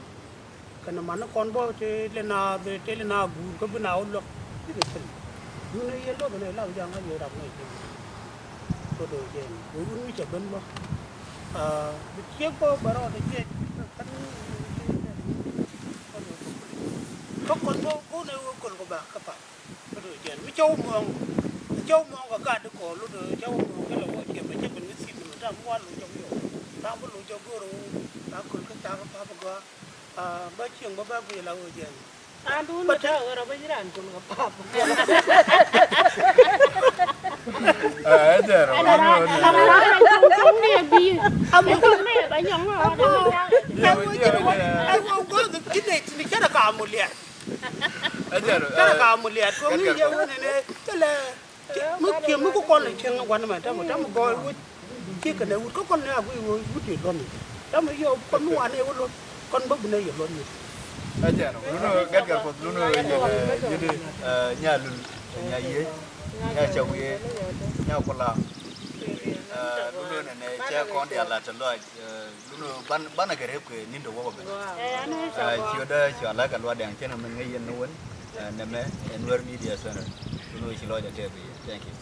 kɛnɛ mani kɔn bä tëë lɛ na, tëë lɛ na guur kä bi na wä luäk. Bikɛ thil. Duundɛ yɛn luɔth ɛn ɛ lak ja̱a̱ŋ ɣän yɛ rap ŋäc jɛn. Tɔ tɔ jɛn ɣöö wun mi cɛ ben bä. Bi ciek bä bɛ rɔɔdɛ jiɛc. Kä kɔn bä go̱o̱nɛ ɣöö köl kɔ ba kä pap. Kä do̱ jɛn mi cɔw muɔ̱ɔ̱ŋ, mi cɔw muɔ̱ɔ̱ŋ kɛ gat di kɔɔr lotdɛ cɔw muɔ̱ɔ̱ŋ kɛ lɛ wä ciɛ mɛ cɛ ben mi thip ni mɛ tam wal lo̱c jɔk yɔɔ tam bi lo̱c jɔk go̱o̱r ɣöö a köl kä cak kä pap gɔaa. Bä cieŋ bä bä guiɛ la ɣöö jɛn. An duun mi tɔ̱ ɣöö rɔ bä ji̱ raan köl kɛ pap. Ɛ jɛn rɔ. Ɛ wä gua̱th ti nɛy ti ni cɛ rɛ ka muliɛr. Cɛ rɛ ka muliɛr kɛ mi yɛ wä nɛnɛ cɛ lɛ. Mi kiɛ mi ku kɔn lɛ cieŋ wan mɛ tamɛ tamɛ gɔɔy wut. Ci kɛ nɛ wut kä kɔn nɛ a guiy wut ti luɔn. Tamɛ yɔ kɔn mi wan ɛ wä luɔn kɔn bä bi nɛ yɛ luɔn yut. Ɛ jɛn ɔ lun ɔ gɛt gɛt kuɔth lun ɔ yɛn yidi nya lul nya yiec nya cɛ wiee nya kula. Lun ɔ nɛnɛ cɛ kɔn dial la te lɔc. Lun ɔ ban banɛ kɛ rep kɛ ni̱n te wä kɔ ben. Ciötdä cua la̱k kɛ luaat diaŋ cɛn ɔ min ŋäc yɛn ni wen. Nɛmɛ ɛ Nuer Media Center. Lun ɔ ci lɔc a tɛth wi̱i̱. Thank you.